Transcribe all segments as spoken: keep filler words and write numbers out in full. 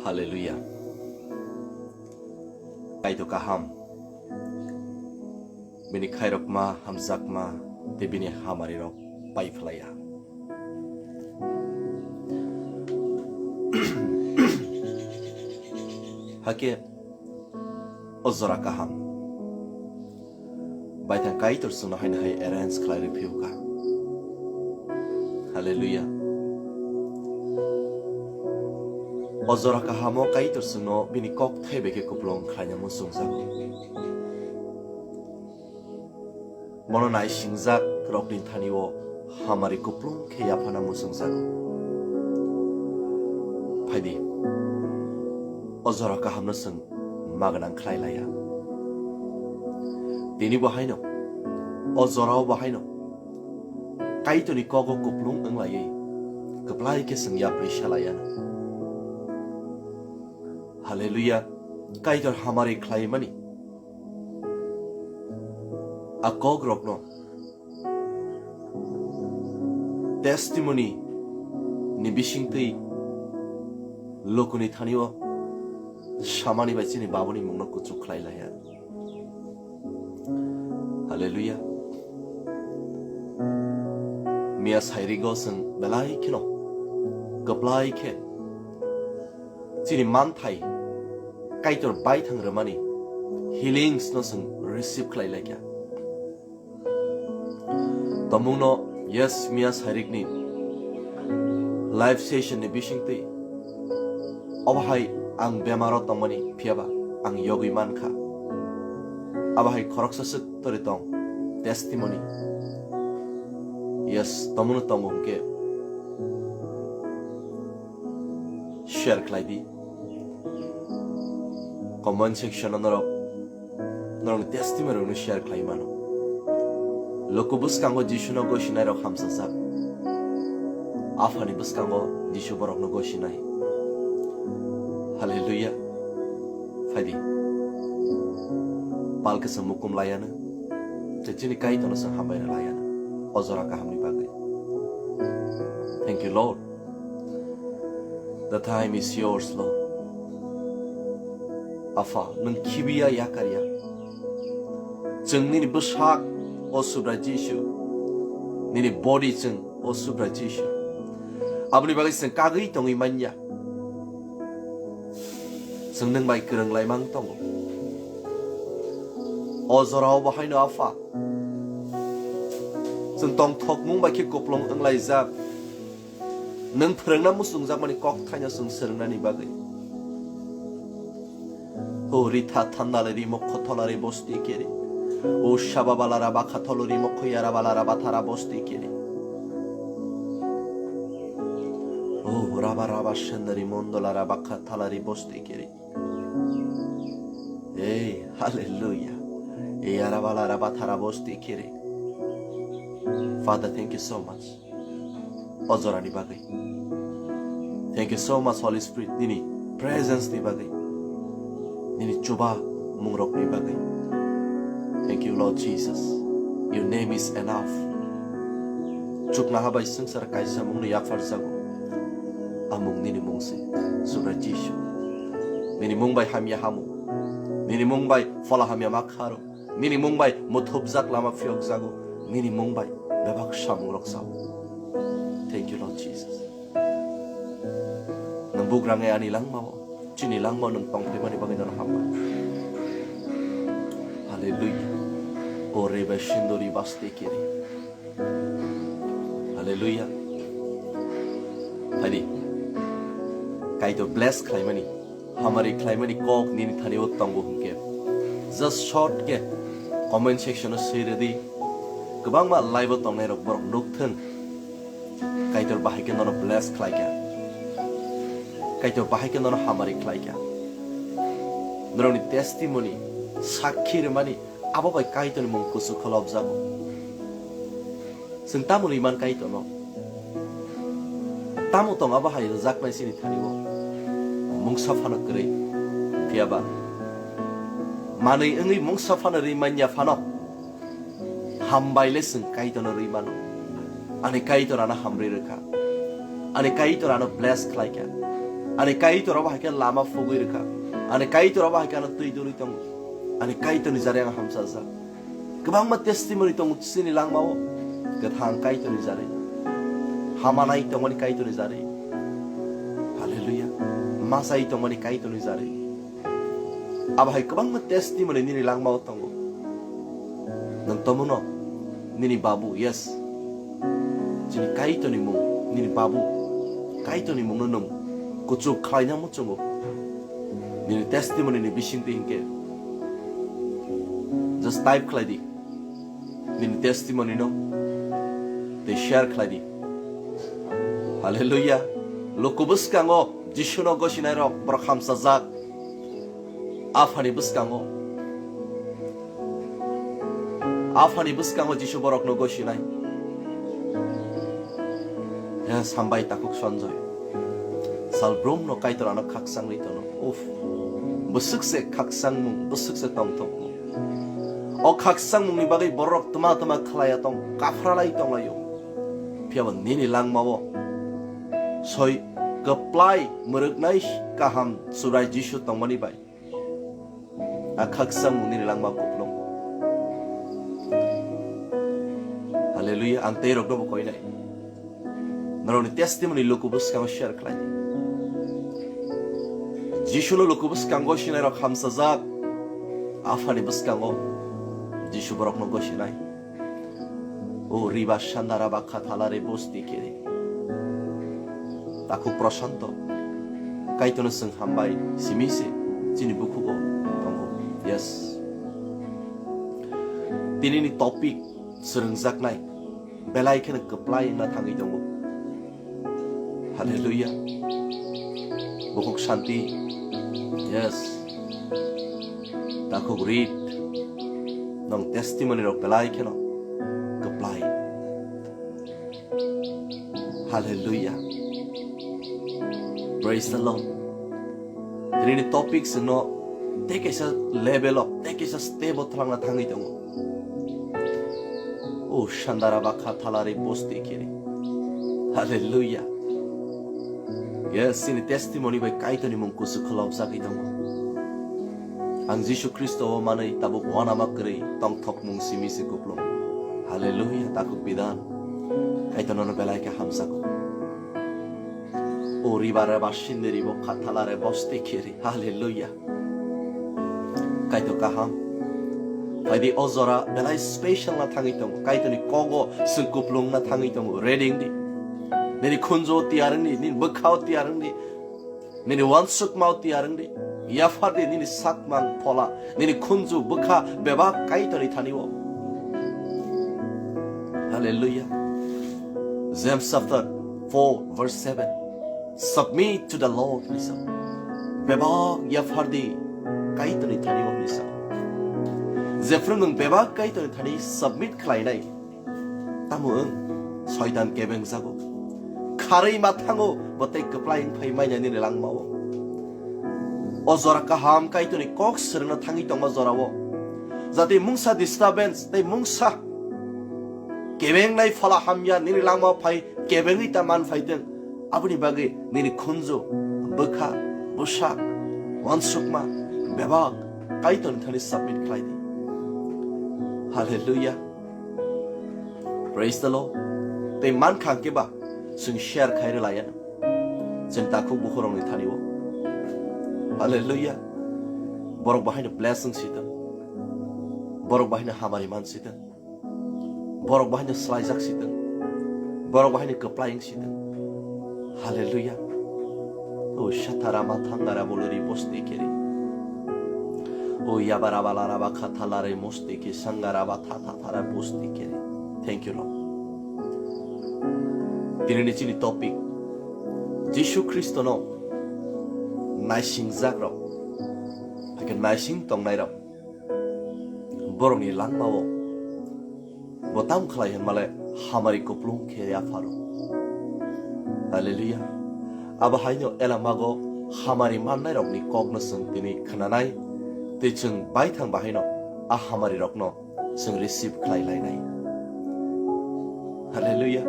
Hallelujah. Kaitor kaham. Bini khairokma, hamjakma, tei bini hamarirok pai phlaiya. Hakhe o jora kaham. Baithang Kaitor chwngno haino hai arrange khlai rw phiyokha. Hallelujah. O jora kahamo Kaitor chwngno bini kok thai bai khe kupulung khlaina muchungjago. Bono naisingjak rokni thani o hamari kupulung khe yaphana muchungjago. Phaidi, o jora kahamno chwng magwnang khlai laiya. Tini bo haino, o jorao bo haino, Kaitorni kogo kupulung wnglaiwi kwplai khe chwng yapri salaiya. Hallelujah, Kaitor hamari khlaimani a kokrokno testimony ni bisingtwi lukuni thani o samani bai chini Babuni mungno kuchuk khlai laiya. Hallelujah. Miya sairigo chwng belai kheno kwplai khe chini manthai Kaitor baithang rwmani healings no chwng receive khlai laikha. Tomungno yes miya sairikni live session ni bisingtwi obo hai ang bemaro tongmani phiyaba ang yogwi mankha. Abo hai khoroksa swk tori tong testimony. Yes, tomungno tongo hwnkhe share khlai di. Comment section o norok norokni testimony rokno share khlai mano. Luku bwskango Jisuno gosinai rok hamsajak. Aphani bwskango Jisu borokno gosinai. Hallelujah. Phaidi. Pal kisa mukum layano. Tei chini Kaitorno chwng hambai rw layano. O jora kahamni bagwi. Thank you, Lord. The time is yours, Lord. Apha, nwng khibiya yakarya. Chwng nini bwsak, o Subrai Jisu. Nini body chwng, o Subrai Jisu. Aboni bagwi chwng kagwi tongwi manya. Chwng nwng bai kwrwng laimang tongo. O jorao bo haino Apha. Chwng tongthokmung bai khe kupulung wnglaijak. Nwng phwrwngna muchungjakmani kok thaino chwng swrwngnani bagwi. O ritha thandale ri mokho tholari bosti kiri. O shababala rabakha tholori mokho yarabala rabathara bosti kiri. O raba raba shendari mondola rabakha thalari bosti kiri. Hey, hallelujah. Yarabala rabathara bosti kiri. Father, thank you so much. O jorani bagwi. Thank you so much, Holy Spirit, nini presence ni bagwi. Nini chuba mungrokni bagwi. Thank you, Lord Jesus. Your name is enough. Chukna habai swngchar kaisa mungni yapharjago. Amung nini mung se, Subrai Jisu. Nini mung bai hamya hamu. Nini mung bai phola hamya ma kharo. Nini mung bai muthubjak lama phiyokjago. Nini mung bai bebak samung rok sao. Thank you, Lord Jesus. Nwng bugrang ani langmao, chini langmao nwng tongphaimani bagwi nono hambai. Hallelujah. O rebe sindori baste kiri. Hallelujah. Phaidi. Kaitor bless khlaimani, hamari khlaimani kok nini thani o tongo hwnkhe. Just short khe comment section o swi rwdi. Kwbangma live o tongnai rok borok nukthwng. Kaitor bahai khe nono bless khlaikha. Kaitor bahai khe nono hamari khlaikha. Norokni testimony, sakhi rwmani, abo bai Kaitorni mung kusu kholopjago. Chwng tamo rwi man Kaitorno? Tamo tong abo hai rwjaknai chini thani-o? Mungsa phano kwrwi, phiyaba manwi wngwi mungsa phano rwi manya phano, hambai le chwng Kaitorno rwi mano. Ani Kaitor ano hamrwi rwkha. Ani Kaitor ano bless khlaikha. Ani Kaitor abo hai khe lama phugwi rwkha. Ani Kaitor abo hai khe ano twi duri tongo. Ani Kaitorni jarwi ang hamsajak. Kwbangma testimony tongo chini langmao. Kwthang Kaitorni jarwi. Hamanai tongmani Kaitorni jarwi. Hallelujah. Masai tongmani Kaitorni jarwi. Abo hai kwbangma testimony nini langmao tongo. Nwng tomono nini babu, yes. Chini Kaitorni mung, nini babu. Kaitorni mungno nwng kuchuk khlaina muchungo. Nini testimony ni bisingtwi hinkhe just type khlai di. Nini testimony no tei share khlai di. Hallelujah. Luku bwskango Jisuno gosinai rok borok hamsajak. Aphani bwskango. Aphani bwskango Jisu borokno gosinai. Yes, hambai takhuk Sanjoy. Salbrumno Kaitor ano khakchangwi tono. Uff. Bwswk se khakchangmung, bwswk se tongthokmung. O khakchangmungni bagwi borok tma tma khlaiya tong, kaphralai tonglaio. Phiyaba nini langmao soi kwplai mwrwknai kaham Chubrai Jisu tongmani bai. A khakchangmung nini langma kuplung. Hallelujah, ang tei rokno bo koinai. Norokni testimony luku bwskango share khlai di. Jisuno luku bwskango sinai rok hamsajak. Aphani bwskango Jisu borokno gosinai. O riba sandara bakha thalare bosti kere. Takhuk Prashanto. Kaitorno chwng hambai simi se chini bukhugo tongo. Yes. Tinini topic swrwngjaknai belai kheno kwplai wngna thangwi tongo. Hallelujah. Bukhuk Shanti. Yes. Takhuk Rit. Nong testimony rok belai kheno kwplai. Hallelujah. Praise the Lord. Tini topic sino tei kaisa level of, tei kaisa step o thalangna thangwi tongo. O sandara bakha thalari bosti kiri. Hallelujah. Yes, sini testimony bai Kaitorni mung kusu khulobjagwi tongo. Ang Jisu Khristo o manwi tabuk wanama kwrwi tongthokmung simi se kuplung. Hallelujah, takhuk bidan. Kaitor nono belai khe hamjago. O riba reba sindiri bo khathala re bosti kiri. Hallelujah. Kaitor kaham. Phaidi o jora belai special na thangwi tongo. Kaitorni kogo swng kuplung na thangwi tongo. Ready wngdi. Nini khunju o tiyar wngdi, nini bwkha o tiyar wngdi. Nini wansukma o tiyar wngdi. Yaphardi nini sakmang phola, nini khunju bwkha bebak Kaitorni thani o. Hallelujah. James chapter four verse seven. Submit to the Lord, hinwi sa. Bebak yaphardi Kaitorni thani o, hinwi sa. Jephru nwng bebak Kaitorni thani submit khlainai, tamo wng, Soitan kebengjago. Kharwi ma thango, bo tei kwplai wng phai manya nini langmao. O jora kaham Kaitorni kok swrwngna thangwi tongma jorao. Jate mungsa disturbance tei mungsa kebengnai phola hamya nini langmao phai kebengwi ta man phai tong. Aboni bagwi nini khunju, bwkha, bwsak, wansukma, bebak, Kaitorni thani submit khlai di. Hallelujah. Praise the Lord. Tei man khang khe ba, chwng share khai rwlaiya. Chwng takhuk bukhurokni thani o. Hallelujah. Borok bahaino blessing sitong. Borok bahaino hamari man sitong. Borok bahaino swlaijak sitong. Borok bahaino kwplai wng sitong. Hallelujah. O shatara mathangara bolori bosti keri. O yabara balara bakha thalare mosti ke sangara batha thathara bosti keri. Thank you, Lord. Tinini chini topic. Jisu Khristono naisingjakrok, hakhe naising tongnairok. Borokni langmao bo tam khlai hwnmale hamari kuplung khe yapharo. Hallelujah. Abo haino elamago hamari mannairokni kokno chwng tini khnanai, tei chwng baithang bahaino a hamarirokno chwng receive khlai lainai. Hallelujah.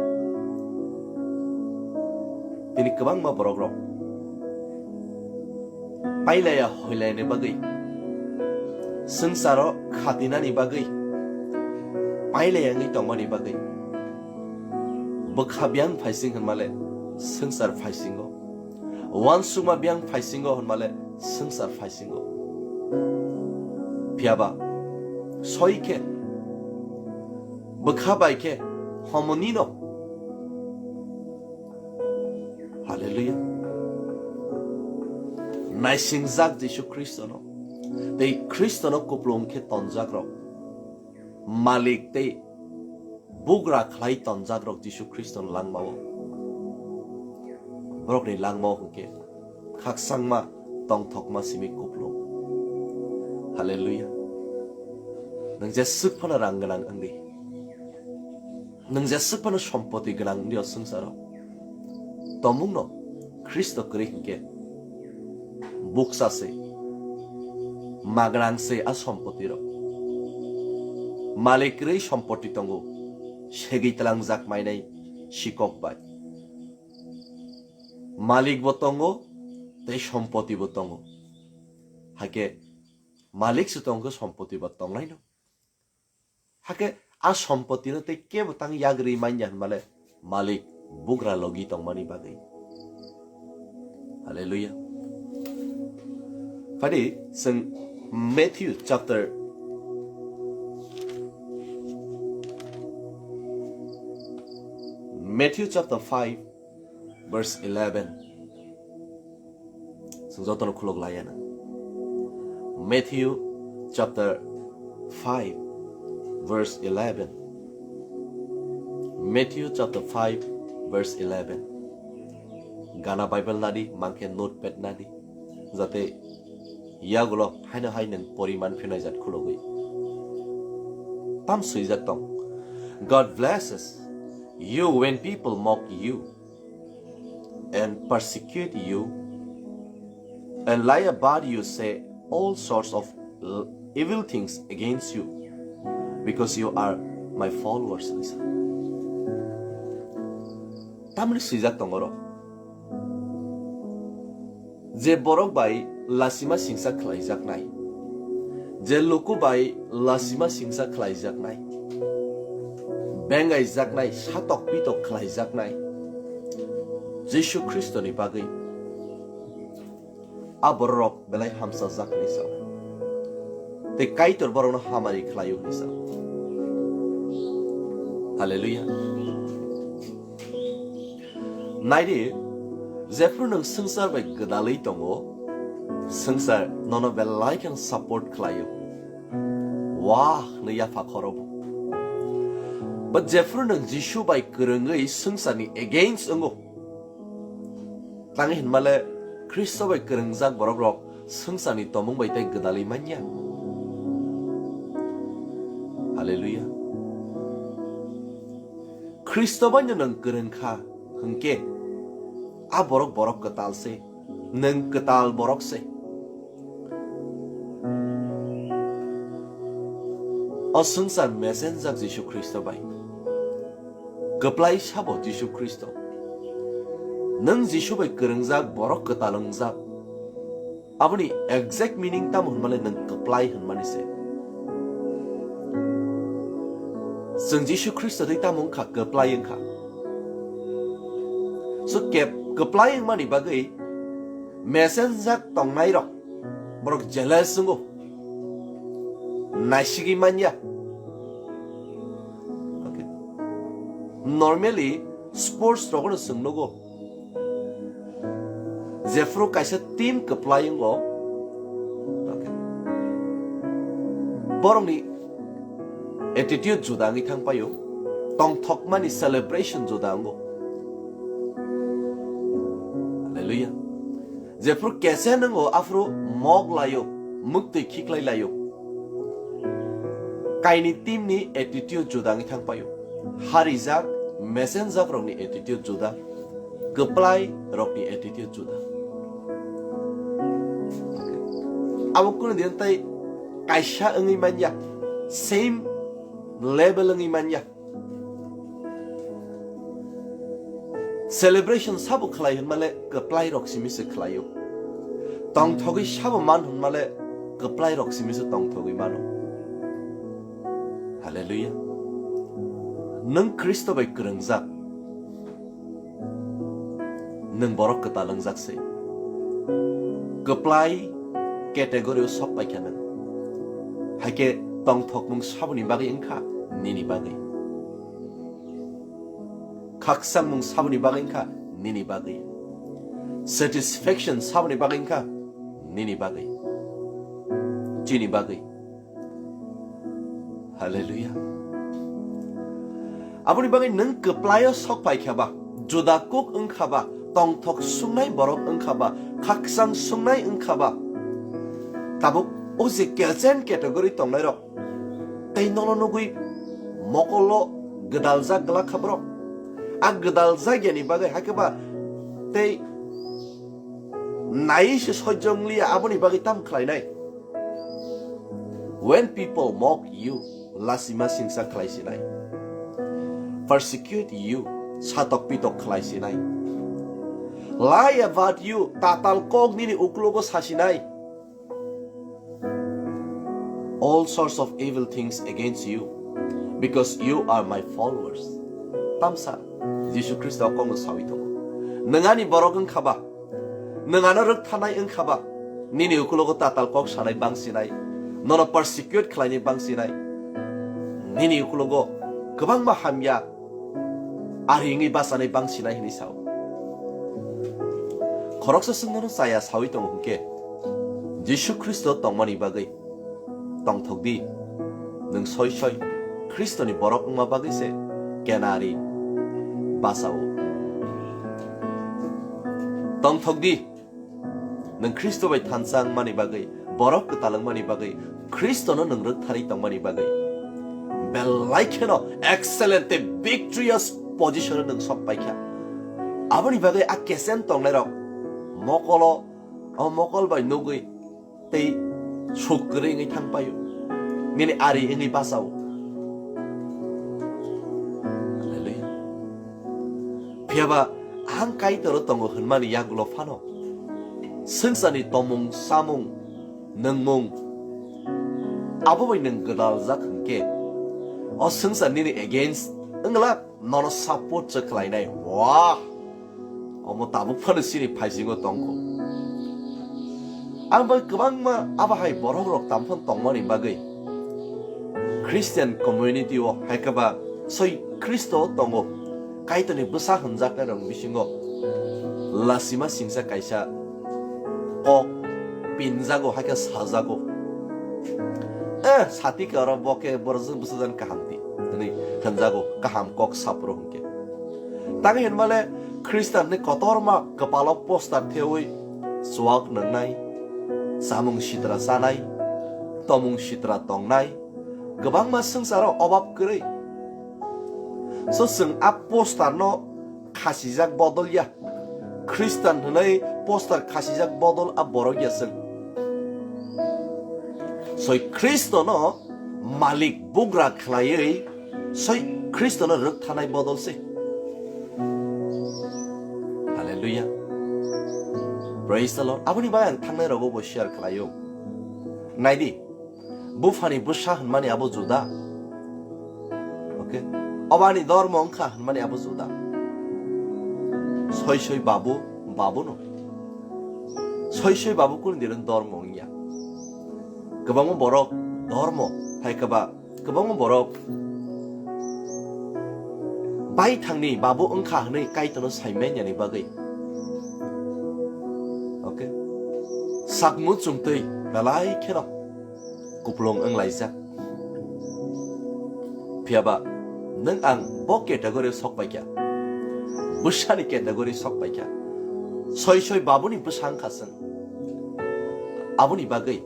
Tini kwbangma borokrok pailaya hoilaini bagwi, swngcharo khatinani bagwi, pailaya wngwi tongmani bagwi, bwkha biyang phaisingo hwnmale swngchar phaisingo, uansukma biyang phaisingo hwnmale swngchar phaisingo. Phiyaba soi khe, bwkha bai khe homonino. Hallelujah. Naisingjak Jisu Khristono, tei Khristono kuplung khe tonjakrok, Malik tei bugra khlai tonjakrok Jisu Khristono langmao. Borokni langmao hwnkhe khakchangma, tongthokma simi kuplung. Hallelujah. Nwng jeswk phano rang gwnang wngdi. Nwng jeswk phano sompoti gwnang wngdi o swngcharo. Tomungno Khristo kwrwi hinkhe bukcha se, magwnang se a sompoti rok. Malik kwrwi sompoti tongo, segwi tlangjak mainai sikok bai. Malik bo tongo, tei sompoti bo tongo. Hakhe malik se tongkhe sompoti bo tongnaino. Hakhe a sompotino tei kebo tang yagri manya hwnmale malik bugra logi tongmani bagwi. Hallelujah. Phadi chwng Matthew chapter, Matthew chapter five, verse eleven. Chwng jotono khulok laiya na. Matthew chapter five, verse eleven. Matthew chapter five, verse eleven. Gana Bible nadi, mankhe notepad nadi. Jate yagulo haino hai nwng poriman phinai jat khulogwi. Tam swijak tong. God blesses you when people mock you and persecute you and lie about you, say all sorts of evil things against you because you are my followers. Tamni swijak tongoro. Je borok bai lasima singsa khlaijaknai, je luku bai lasima singsa khlaijaknai, bengaijaknai, satok pitok khlaijaknai, Jisu Khristoni bagwi a bororok belai hamsajak hinwi sa. Tei Kaitor borokno hamari khlaio hinwi sa. Hallelujah. Naidi, jephru nwng swngchar bai gwdalwi tongo, swngchar nono belai kheno support khlaio. Wah, hwnwi yapha khorobo. But jephru nwng Jisu bai kwrwngwi swngcharni against wngo, tangwi hinmale Khristo bai kwrwngjak borokrok swngcharni tomung bai tei gwdalwi manya. Hallelujah. Khristo bai no nwng kwrwng kha hwnkhe, a borok borok kwtal se, nwng kwtal borok se. O swngchar mesenjak Jisu Khristo bai. Kwplai sabo Jisu Khristo. Nwng Jisu bai kwrwngjak borok kwtal wngjak. Aboni exact meaning tamo hwnmale nwng kwplai hwnmani se. Chwng Jisu Khristo tei tamo wngkha, kwplai wngkha. So, kep-, kwplai wngmani bagwi mesenjak tongnairok borok jealous wngo, naisigwi manya. Okay. Normally, sports rogono chwng nugo. Jephru kaisa team kwplai wngo, okay, borokni attitude juda wngwi thang paio, tongthokmani celebration juda wngo. Hallelujah. Jephru kesen wngo, aphuru mok laio, mwktwi khiklai laio. Kaini team ni attitude juda wngwi thang paio. Harijak, mesenjak rokni attitude juda, kwplai rokni attitude juda. Abo kunu din tai kaisa wngwi manya, same level wngwi manya. Celebration sabo khlai hwnmale kwplai rok simi se khlaio. Tongthogwi sabo man hwnmale kwplairok simisu tongthogwi mano. Hallelujah. Nwng Khristo bai kwrwngjak. Nwng borok kwtal wngjak se. Kwplai category o sok paikha nwng. Haikhe tongthokmung saboni bagwi wngkha nini bagwi. Khakchangmung saboni bagwi wngkha nini bagwi. Satisfaction saboni bagwi wngkha nini bagwi. Chini bagwi. Hallelujah. Aboni bagwi nwng kwplaio sok paikha ba, juda kuk wngkha ba, tongthok sungnai borok wngkha ba, khakchang sungnai wngkha ba, tabuk o je kelchen category tongnairok tei nono nugwi mokolo gwdaljak glak kha borok. A gwdaljak yani bagwi hakhe ba tei nai se sojjong liya aboni bagwi tam khlainai. When people mock you, lasima singsa khlai sinai. Persecute you, satok pitok khlai sinai. Lie about you, tatal kok nini uklogo sa sinai. All sorts of evil things against you, because you are my followers. Tamsa Jisu Khristo kongno sawi tongo. Nwng ani borok wngkha ba, nwng ano rwkthanai wngkha ba, nini ukulogo tatal kok sanai bangsinai, nono persecute khlainai bangsinai, nini ukulogo kwbangma hamya ari wngwi bachanai bangsinai hwnwi sao. Khoroksa chwng nono chaya sawi tongo hwnkhe, Jisu Khristo tongmani bagwi tongthok di. Nwng soi soi Khristoni borok wngma bagwi se kenari bachao. Tongthok di. Nwng Khristo bai thansa wngmani bagwi, borok kwtal wngmani bagwi, Khristono nwng rwktharwi tongmani bagwi belai kheno excellent tei victorious position-o nwng sok paikha. Aboni bagwi a kesen tongnairok mokolo, o mokol bai nugwi tei suk kwrwi wngwi thang paio. Nini ari wngwi bachao. Hallelujah. Phiyaba ang Kaitoro tongo hwnmani yagulo phano swngcharni tomung, samung, nwngmung abo bai nwng gwdaljak hwnkhe, o swngchar nini against wngla. Nono support se khlainai. Wah! Omo tabuk phano chini phaisingo tongkho. Ang bai kwbangma abo hai borok rok tamo phano tongmani bagwi Christian community o hai khe ba soi Khristo o tongo. Kaitorni bwsa hwnjaknai rok bisingo lasima singsa kaisa kok pinjago, hai khe sajago. Eh, sati khe oro bo khe borokjwk bwsajani kaham di hwnwi hwnjago, kaham kok saphuru hwnkhe. Tangwi hwnmale Khristanni kotorma kwpalo poster thewi chuak nwngnai, chamung sitra chanai, tomung sitra tongnai, kwbangma swngcharo obab kwrwi. So chwng a posterno khasijak bodol ya. Khristan hwnwi poster khasijak bodol a borok ya chwng. Soi Khristono malik bugra khlaiwi soi Khristono rwkthanai bodol se. Hallelujah. Praise the Lord. Aboni bagwi ang thangnai rogo bo share khlaio. Naidi. Buphani bwsa hwnmani abo juda. Okay? Obani dormo wngkha hwnmani abo juda. Soi soi babu, babuno. Soi soi babu kunu dirok dormo wngya. Kwbangma borok dormo, hai khe ba kwbangma borok baithangni babu wngkha hwnwi Kaitorno saimanyani bagwi. Okay? Sakmu chumtwi belai kheno kupulung wnglaijak. Phiyaba nwng ang bo category o sok paikha, bwsani category sok paikha, soi soi babuni bwsa wngkha chwng. Aboni bagwi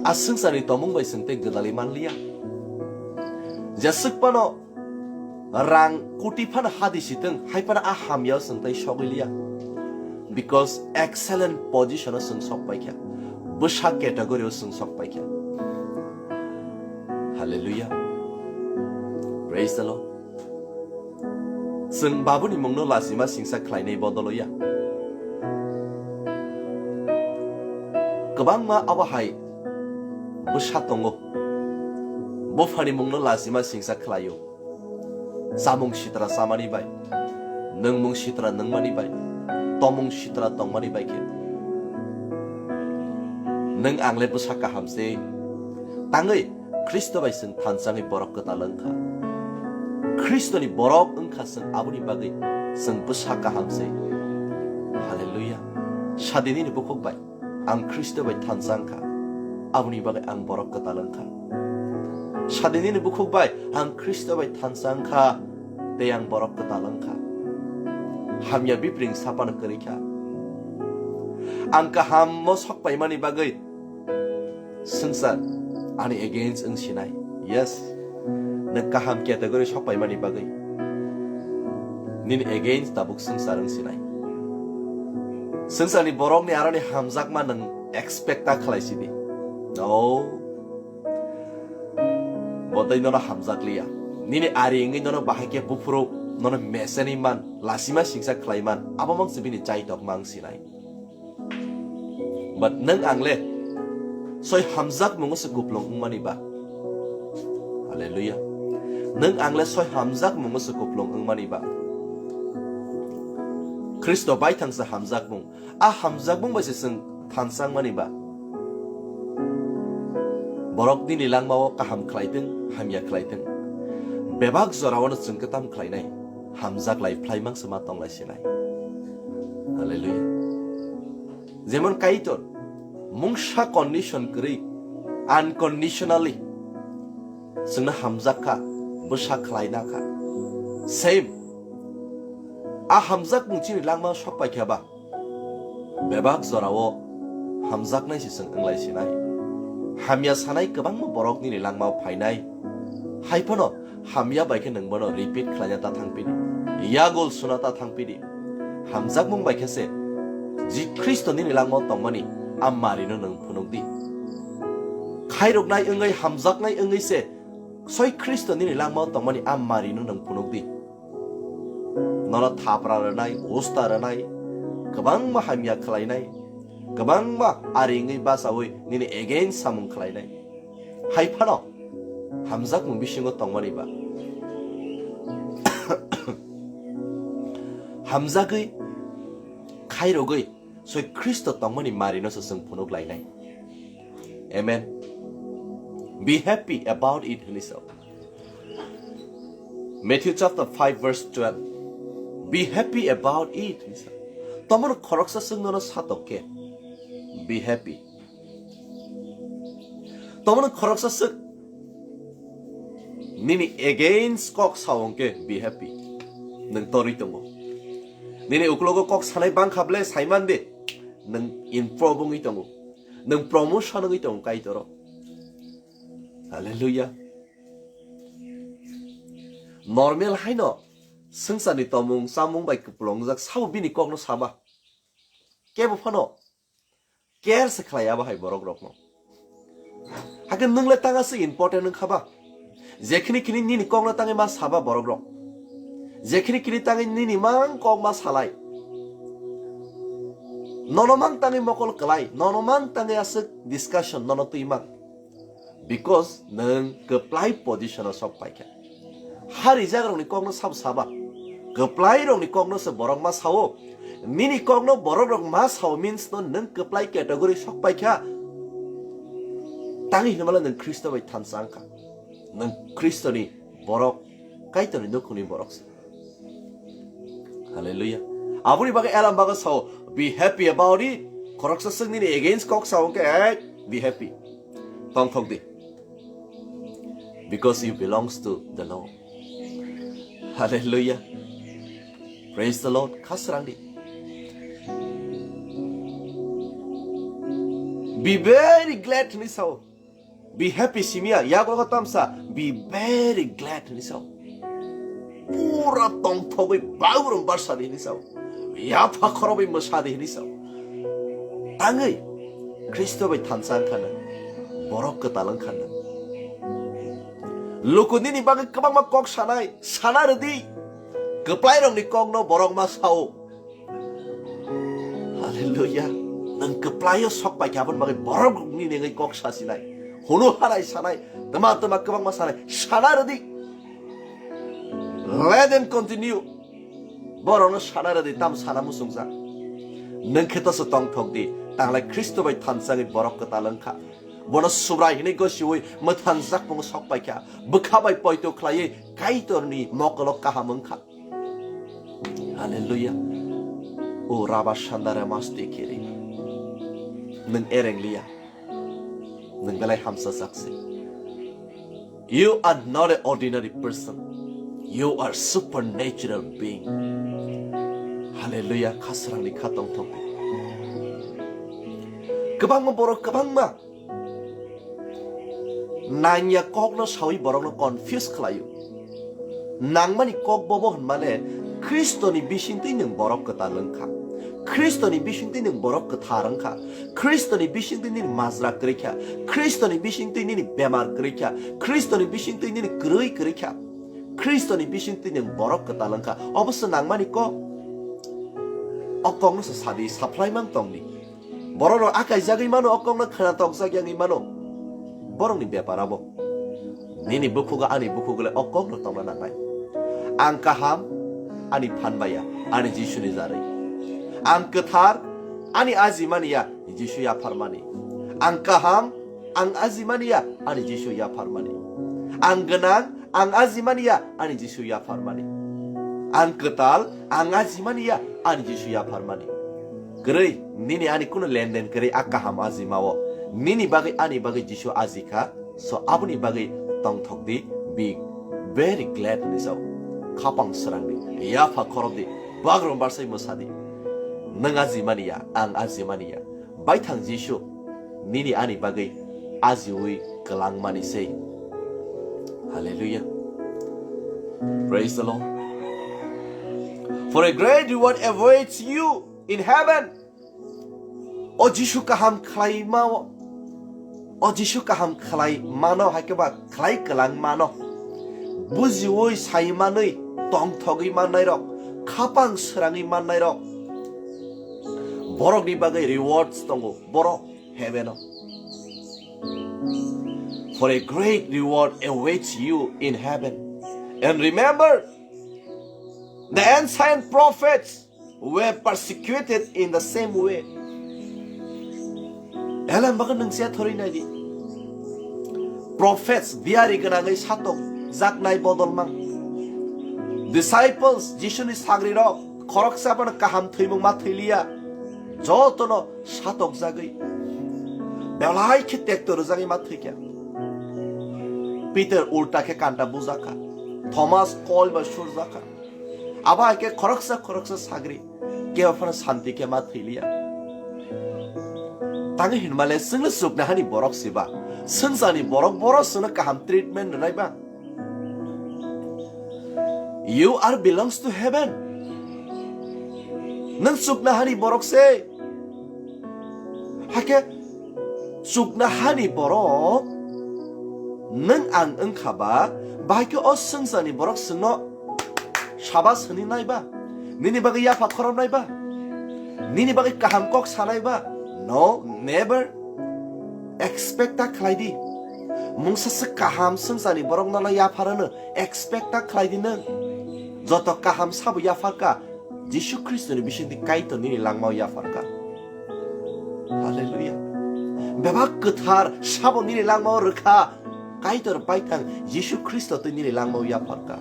a swngcharni tomung bai chwng tei gwdalwi manliya. Jeswk phano rang koti phano hadi sitwng, hai phano a hamya o chwng tei sogwi liya. Because excellent position o chwng sok paikha, bwsa category o chwng sok paikha. Hallelujah. Praise the Lord. Chwng babuni mungno lachima singsa khlainai bodol o ya. Kwbangma abo hai bwsa tongo, buphani mungno lachima singsa khlaio. Chamung sitra chamani bai, nwngmung sitra nwngmani bai, tomung sitra tongmani bai khe nwng angle bwsa kaham se tangwi Khristo bai chwng thanchangwi borok kwtal wngkha. Khristoni borok wngkha chwng, aboni bagwi chwng bwsa kaham se. Hallelujah. Sadi nini bukhuk bai, ang Khristo bai thansa wngkha, aboni bagwi ang borok kwtal wngkha. Sadi nini bukhuk bai, ang Khristo bai thansa wngkha, tei ang borok kwtal wngkha. Hamya bipring sapano kwrwi kha. Ang kaham mo sok paimani bagwi swngchar ani against wng sinai. Yes. Nwng kaham category sok paimani bagwi nini against tabuk swngchar wng sinai. Swngcharni borokni aroni hamjakma nwng expect ta khlai sidi. No. Bo tei nono hamjak liya. Nini ari wngwi nono bahai khe buphuru nono meseni man, lachima singsa khlai man, abo mang se bini chaitok mang sinai. But nwng ang le soi hamjakmungo se kuplung wngmani ba. Hallelujah. Nwng ang le soi hamjakmungo se kuplung wngmani ba. Khristo baithang se hamjakmung. A hamjakmung bai se chwng thansa wngmani ba. Borok nini langmao kaham khlaitwng, hamya khlaitwng. Bebak jorao no chwng kwtam khlainai, hamjak lai phlaimang se ma tonglai sinai. Hallelujah. Jemon Kaitor, mungsa condition kwrwi, unconditionally chwngno hamjak kha, bwsa khlaina kha. Same. A hamjakmung chini langmao sok pai kha ba, bebak jorao hamjaknai se chwng wnglai sinai. Hamya sanai kwbangma borok nini langmao phainai. Hai phano hamya bai khe nwng bono repeat khlaina ta thang pidi, yagul suna ta thang pidi. Hamjakmung bai khe se Ji Khristo nini langmao tongmani a marino nwng phunuk di. Khairoknai wngwi, hamjaknai wngwi se soi Khristo nini langmao tongmani a marino nwng phunuk di. Nono thapra rwnai, usta rwnai, kwbangma hamya khlainai, kwbangma ari wngwi bachaui nini against samung khlainai. Hai phano hamjakmung bisingo tongmani ba. Hamjagwi, khairogwi, soi Khristo tongmani marino se chwng phunuk lainai. Amen. Be happy about it hwnwi sao. Matthew chapter five verse twelve. Be happy about it. Tomon khoroksa swk nono satok khe. Be happy. Tomon khoroksa swk nini against kok sawong khe be happy. Nwng torwi tongo. Nini uklogo kok sanai bangkha ble saiman de. Nwng improve wngwi tongo. Nwng promotion wngwi tongo Kaitoro. Hallelujah. Normal haino swngcharni tomung chamung bai kwplwngjak sabo bini kokno saba. Kebo phano care se khlai abo hai borok rokno. Hakhe nwng le tang aswk important wngkha ba? Jekhini khini nini kokno tangwi ma saba borok rok. Jekhini khini tangwi nini mang kok ma salai. Nono mang tangwi mokol kwlai, nono mang tangwi aswk discussion nono twi mang. Because nwng kwplai position o sok paikha. Hari jaga rokni kokno sabo saba. Kwplai rokni kokno se borok ma sao. Nini kokno borok rok ma sao means no nwng kwplai category sok paikha. Tangwi hinmale nwng Khristo bai thansa wngkha. Nwng Khristoni borok, Kaitorni nukhungni borok se. Hallelujah. Aboni bagwi Elam bagwi sao, "Be happy about it." Khoroksa swk nini against kok sao khe, "Hey, be happy." Tongthok di. Because you belongs to the Lord. Hallelujah. Praise the Lord. Khasrang di. Be very glad ni sao. Be happy simia, yago ko tamsa, be very glad ni sao. Pura tongthogwi baurung barsa di ni sao. Yapha khorobwi mwsa di ni sao. Tangwi Khristo bai thansa wngkha nang, borok kwtal wngkha nang. Luku nini bagwi kwbangma kok sanai, sana rwdi. Kwplai rokni kokno borok ma sao. Hallelujah. Nwng kwplaio sok pai khe aboni bagwi borok rokni nengwi kok sasinai. Hunu hanai sanai, tama tama kwbangma sanai, sana rwdi. Let them continue. Borokno sana rwdi, tam sana muchungjak. Nwng khe toso tongthok di, tanglai Khristo bai thansa wngwi borok kwtal wngkha. Bono Subrai hinwi gosiwi mwthangjak bwngo sok paikha. Bwkha bai poito khlaiwi Kaitorni mokolo kaham wngkha. Hallelujah. O Rabba Shandara Masti Kiri. Nwng ereng liya. Nwng belai hamsajak se. You are not an ordinary person. You are supernatural being. Hallelujah. Khasrangni kha tongthok. Kwbangma borok kwbangma nangya kokno sawi borokno confuse khlaio. Nangmani kok bobo hwnmale Khristoni bisingtwi nwng borok kwtal wngkha. Khristoni bisingtwi nwng borok kwthar wngkha. Khristoni bisingtwi nini majra kwrwi kha. Khristoni bisingtwi nini bemar kwrwi kha. Khristoni bisingtwi nini kwrwi kwrwi kha. Khristoni bisingtwi nwng borok kwtal wngkha. Oboso nangmani kok. O kokno se sadi, saphlai mang tongdi. Borok rok akaijagwi mano, o kokno khwnatok jak yangwi mano. Borokni bepar abo. Nini bukhugo ani bukhugo le o kokno tongna nangnai. Ang kaham, ani phan baya, ani Jisuni jarwi. Ang kwthar, ani ajimani ya, Jisu yapharmani. Ang kaham, ang ajimani ya, ani Jisu yapharmani. Ang gwnang, ang ajimani ya, ani Jisu yapharmani. Ang kwtal, ang ajimani ya, ani Jisu yapharmani. Kwrwi, nini ani kunu lenden kwrwi a kaham ajimao. Nini bagwi ani bagwi Jisu ajikha, so aboni bagwi tongthok di, be very glad hwnwi sao. Khapang srang di, yapha khorok di, bagrum barsai mwsa di. Nwng ajimani ya, ang ajimani ya. Baithang Jisu, nini ani bagwi ajiwi kwlangmani sei. Hallelujah. Praise the Lord. For a great reward awaits you in heaven. O Jisu kaham khlaima o, o Jisu kaham khlai mano, hai khe ba khlai kwlang mano. Bujiwi sai manwi tongthogwi mannai rok, khapang srangwi mannai rok, borokni bagwi rewards tongo, borok heaven o. For a great reward awaits you in heaven. And remember, the ancient prophets were persecuted in the same way. Elem bagan nung sia thori nai di. Prophets, biyari gwnangwi satok jaknai bodol mang. Disciples, Jisuni sagri rok, khoroksa bono kaham thwimung ma thwiliya. Jotono satok jagwi. Belai khe tekto rwjagwi ma thwikha. Peter ulta khe kanta bujakha. Thomas kol ba surjakha. Abo hai khe khoroksa khoroksa sagri kebo phano santi khe ma thwiliya. Tangwi hinmale chwngno chukna hani borok siba. Swngcharni borok boro chwngno kaham treatment rwnai ba. You are belongs to heaven. Nwng chukna hani borok se. Hakhe chukna hani borok nwng ang wngkha ba, bahai khe o swngcharni borok chwngno sabas hwnwi nai ba, nini bagwi yapha khoroknai ba, nini bagwi kaham kok sanai ba? No, never. Expect ta khlai di. Mungsa se kaham swngcharni borok nono yaphar hwno, expect ta khlai di nwng. Joto kaham sabo yaphar kha, Jisu Khristoni bisingtwi Kaitor nini langmao yaphar kha. Hallelujah. Bebak kwthar sabo nini langmao rwkha, Kaitor baithang Jisu Khristo twi nini langmao yaphar kha.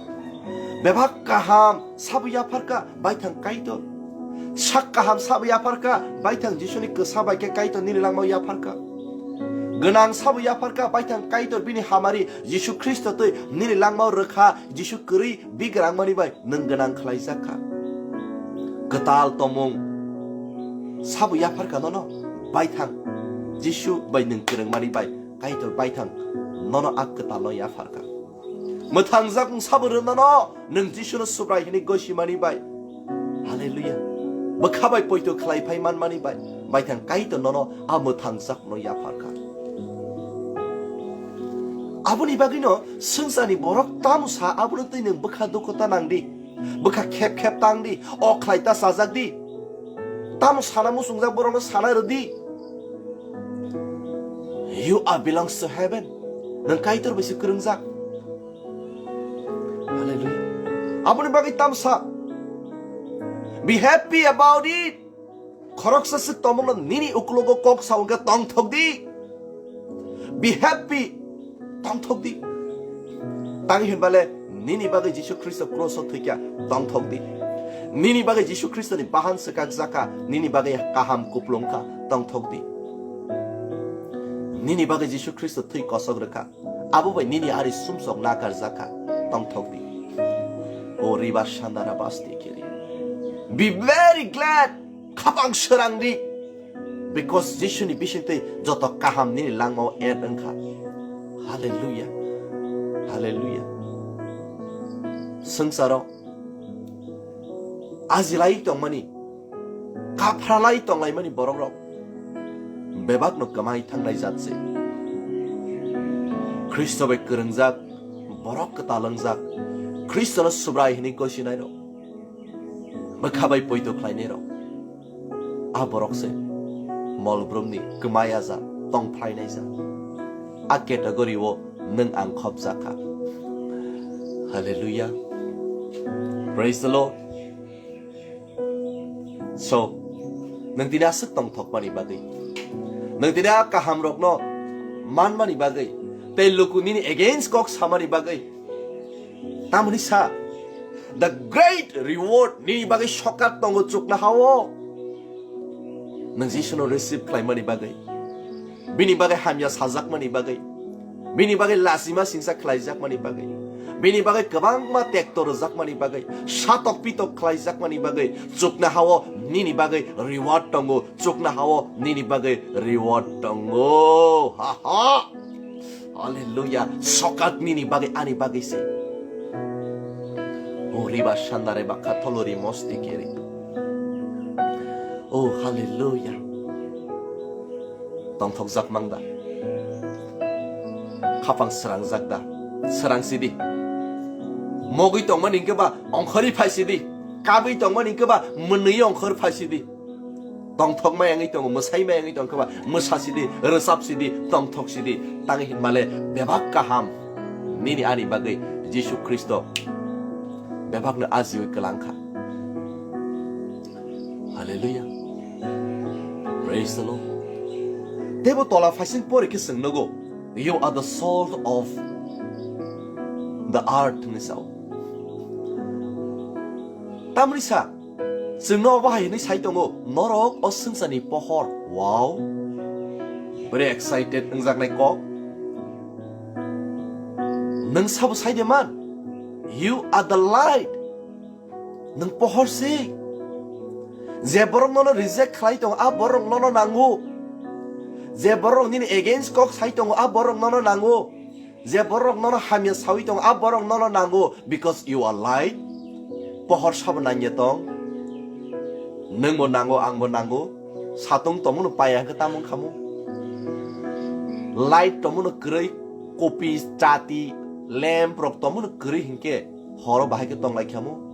Bebak kaham sabo yaphar kha, baithang Kaitor. Sak kaham sabo yaphar kha, baithang Jisuni kwsa bai khe Kaitor nini langmao yaphar kha. Gwnang sabo yaphar kha, baithang Kaitor bini hamari Jisu Khristo twi nini langmao rwkha, Jisu kwrwi bigrangmani bai nwng gwnang khlaijak kha. Kwtal tongmung sabo yaphar kha nono, baithang Jisu bai nwng kwrwngmani bai Kaitor baithang nono a kwtalno yaphar kha. Mwthangjakmung sabo rwnono nwng Jisuno Subrai hwnwi gosimani bai. Hallelujah. Bwkha bai poito khlai phai manmani bai, baithang Kaitor nono a mwthangjak no yaphar kha. Aboni bagwino swngcharni borok tamo sa, abono twi nwng bwkha dukhu ta nang di, bwkha khep khep tang di, o khlai ta chajak di. Tamo sana muchungjak borokno sana rwdi. You are belongs to heaven. Nwng Kaitor bai se kwrwngjak. Hallelujah. Aboni bagwi tamsa. Be happy about it. Khoroksa swk tongmungno nini uklogo kok sa hwnkhe tongthok di. Be happy. Tongthok di. Tang hinbale nini bagwi Jisu Khristo cross o thwikha, tongthok di. Nini bagwi Jisu Khristo ni bahan swkak jakha, nini bagwi kaham kuplung kha, tongthok di. Nini bagwi Jisu Khristo thwi kosok rwkha, abo bai nini ari sumsok nakar jakha, tongthok di. O riba sandara basti kiri. Be very glad. Khapang srang di. Because Jisuni bisingtwi joto kaham nini langmao add wngkha. Hallelujah. Hallelujah. Swngcharo ajilai tongmani, kaphralai tonglaimani borokrok bebakno kwmai thangnai jat se. Khristo bai kwrwngjak, borok kwtal wngjak, Khristono Subrai hwnwi gosinairok, bwkha bai poito khlainairok, a borok se mol brumni kwmai aja tong phlainai ja. A category o nwng ang khopjakha. Hallelujah. Praise the Lord. So, nwng tini aswk tongthokmani bagwi, nwng tini a kahamrokno manmani bagwi, tei luku nini against kok samani bagwi, tamoni sa, the great reward nini bagwi sokat tongo chukna hao. Nwng Jisuno receive khlaimani bagwi, bini bagwi hamya sajakmani bagwi, bini bagwi lasima singsa khlaijakmani bagwi, bini bagwi kwbangma tekto rwjakmani bagwi, satok pitok khlaijakmani bagwi, chukna hao nini bagwi reward tongo, chukna hao nini bagwi reward tongo. Ha ha. Hallelujah. Sokat nini bagwi, ani bagwi se. O riba sandare bakha tholori mosti kiri. Oh, hallelujah. Tongthokjak mang da? Khapang srangjak da? Srang sidi. Mogwi tongmani hwnkhe ba ongkhorwi phai sidi. Kabwi tongmani hwnkhe ba mwnwi ongkhor phai sidi. Tongthok mayangwi tongo, mwsai mayangwi tongkhe ba mwsa sidi, rwchap sidi, tongthok sidi. Tangwi hinmale bebak kaham nini ani bagwi Jisu Khristo bebakno ajiwi kwlangkha. Hallelujah. Praise the Lord. Teibo tola phaising pore khe chwng nugo, "You are the salt of the earth," hwnwi sao. Tamni sa, chwngno obo hai hwnwi sai tongo, "Norok o swngcharni pohor." Wow. Very excited wngjaknai kok. Nwng sabo sai de man? You are the light. Nwng pohor se. Je borok nono reject khlai tongo, a borok nono nango. Je borok nini against kok sai tongo, a borok nono nango. Je borok nono hamya sawi tongo, a borok nono nango, because you are light. Pohor sabo nangya tong. Nwngbo nango, angbo nango. Satung tongmano paya hwnkhe tamo wngkhamu? Light tongmano kwrwi, kopi, chati, lamp rok tongmano kwrwi hinkhe horo bahai khe tonglai khamu?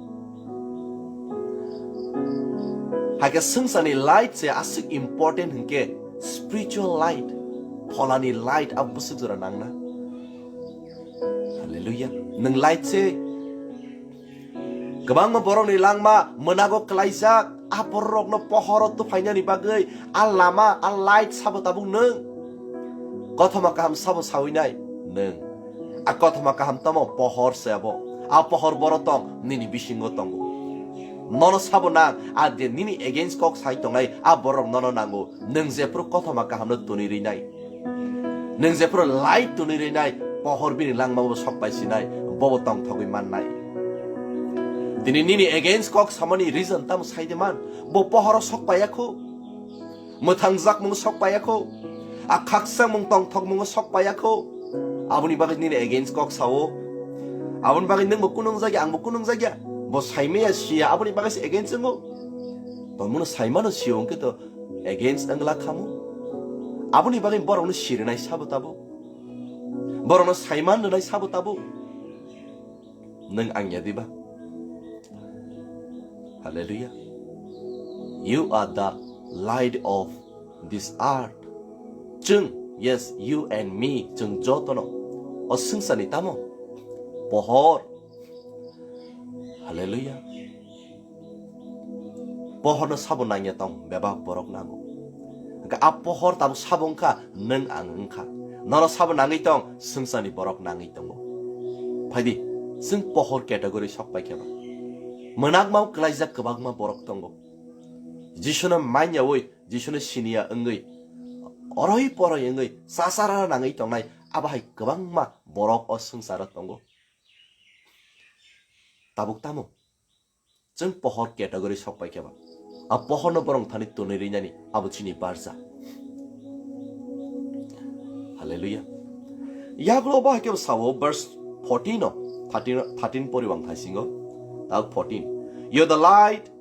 Haikhe swngcharni light se aswk important hinkhe spiritual light, pholani light abo bwswk jora nangna. Hallelujah. Nwng light se. Kwbangma borokni langma mwnago kwlaijak, a bororokno pohoro tuphainani bagwi a lama, a light sabo tabuk nwng. Kothoma kaham sabo sawinai nwng. A kothoma kaham tamo pohor se abo. A pohor boro tong, nini bisingo tongo. Nono sabo nang, a je nini against kok sai tongnai, a borok nono nango. Nwng jephru kothoma kahamno tuni rinai. Nwng jephru light tuni rinai, pohor bini langma bo sok pai sinai, bobo tongthogwi mannai. Tini nini against kok samani reason tamo sai de man? Bo pohoro sok paiya kho. Mwthangjakmung sok paiya kho. A khakchangmung tongthokmungo sok paiya kho. Aboni bagwi nini against kok sao. Aboni bagwi nwngbo kunung jagya, angbo kunung jagya. Bo saimaya siya, aboni bagwi se against wngo. Tongmano saimano siyo hwnkhe to against wngla khamu. Aboni bagwi borokno sirinai sabo tabuk. Borokno saiman rwnai sabo tabuk. Nwng ang ya diba? Hallelujah. You are the light of this earth. Chwng, yes, you and me, chwng jotono o swngcharni tamo pohor. Hallelujah. Pohorno sabo nangya tong, bebak borok nango. Hwnkhe a pohor tabuk sabo wngkha, nwng ang wngkha. Nono sabo nangwi tong, swngcharni borok nangwi tongo. Phaidi, chwng pohor category sok paikha ba. Mwnakma kwlaijak kwbangma borok tongo. Jisuno manyaui, Jisuno siniya wngwi, oroi poroi wngwi, chachara nangwi tongnai, abo hai kwbangma borok o swngcharo tongo. Tabuk tamo? Chwng pohor category sok paikha ba. A pohorno borok thani twnwi rinani, abo chini barja. Hallelujah. Yagulo bo hai khe sao verse fourteen o, thirteen, thirteen pori wng thaisingo. Tabuk fourteen. You're the light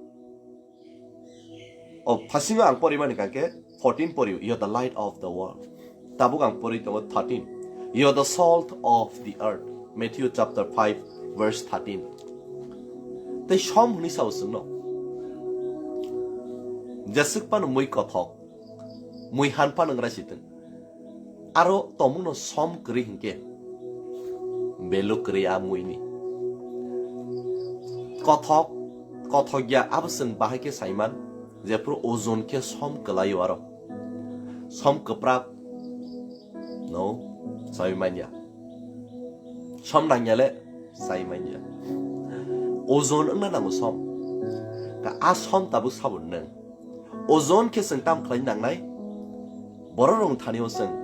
Oh, phasingo ang porimani kangkhe fourteen pori, "You're the light of the world." Tabuk ang pori tongo thirteen, "You're the salt of the earth." Matthew chapter five, verse thirteen. Tei som hwnwi sao chwngno. Jeswk phano mui kothok, mui han phano wngrai sitwng. Aro tongmungno som kwrwi hinkhe, belu kwrwi a muini. Kothok, kothok ya abo chwng bahai khe saiman, jephuru ojon khe som kwlaio aro. Som kwprak, no, sai manya. Som nangya le, sai manya. Ojon wngna nango som. Ka a som tabuk sabo nwng. Ojon khe chwng tam khlai nangnai? Borok rong thani o chwng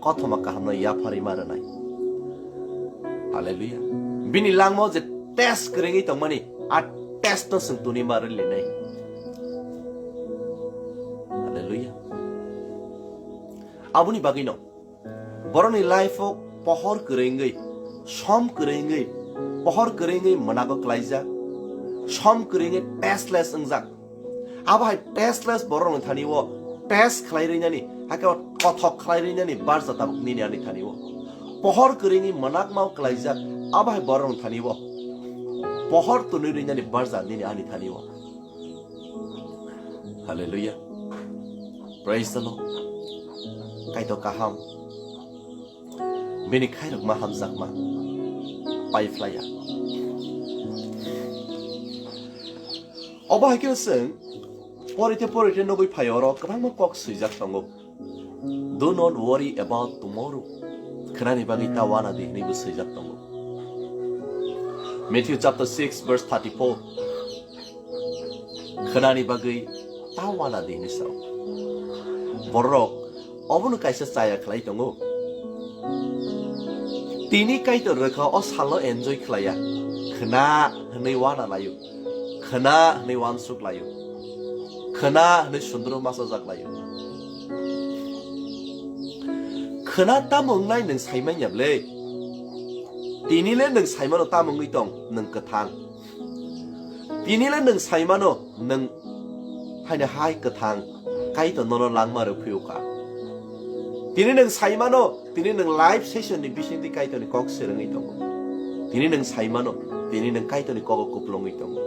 kothoma kahamno yapharwi ma rwnai. Hallelujah. Bini langmao je test kwrwngwi tongmani, a test no chwng tuni ma rwlinai. Hallelujah. Aboni bagwino borokni life o pohor kwrwngwi, som kwrwngwi, pohor kwrwngwi mwnago klaijak, som kwrwngwi testless wngjak. Abo hai testless borokni thani o test khlai rwnani, hakhe o kothok khlai rwnani barja tabuk nini ani thani o. Pohor kwrwngwi mwnakmao klaijak, abo hai borokni thani o. Pohor twnwi rwnani barja nini ani thani o. Hallelujah. Praise the Lord. Kaitor kaham. Bini khairokma hamjakma pai phlaiya. Obo hai khe chwng porite porite nugwi phai oro kwbangma kok swijak tongo. "Do not worry about tomorrow." Khwnani bagwi ta wana di hwnwi bo swijak tongo. Matthew chapter six verse thirty-four. Khwnani bagwi ta wana di hwnwi sao. Borok obono kaisa chaya khlai tongo. Tini Kaitor rwkha o salno enjoy khlaiya. Khwna hwnwi wana laio. Khwna hwnwi wansuk laio. Khwna hwnwi sundru masa jak laio. Khwna tamo wngnai nwng saimanya ble? Tini le nwng saimano tamo wngwi tong, nwng kwthang. Tini le nwng saimano, nwng haino hai kwthang, Kaitor nono langma rw phiyokha. Tini nwng saimano, tini nwng live session ni bisingtwi Kaitor ni kok swrwngwi tongo. Tini nwng saimano, tini nwng Kaitor ni kogo kuplungwi tongo.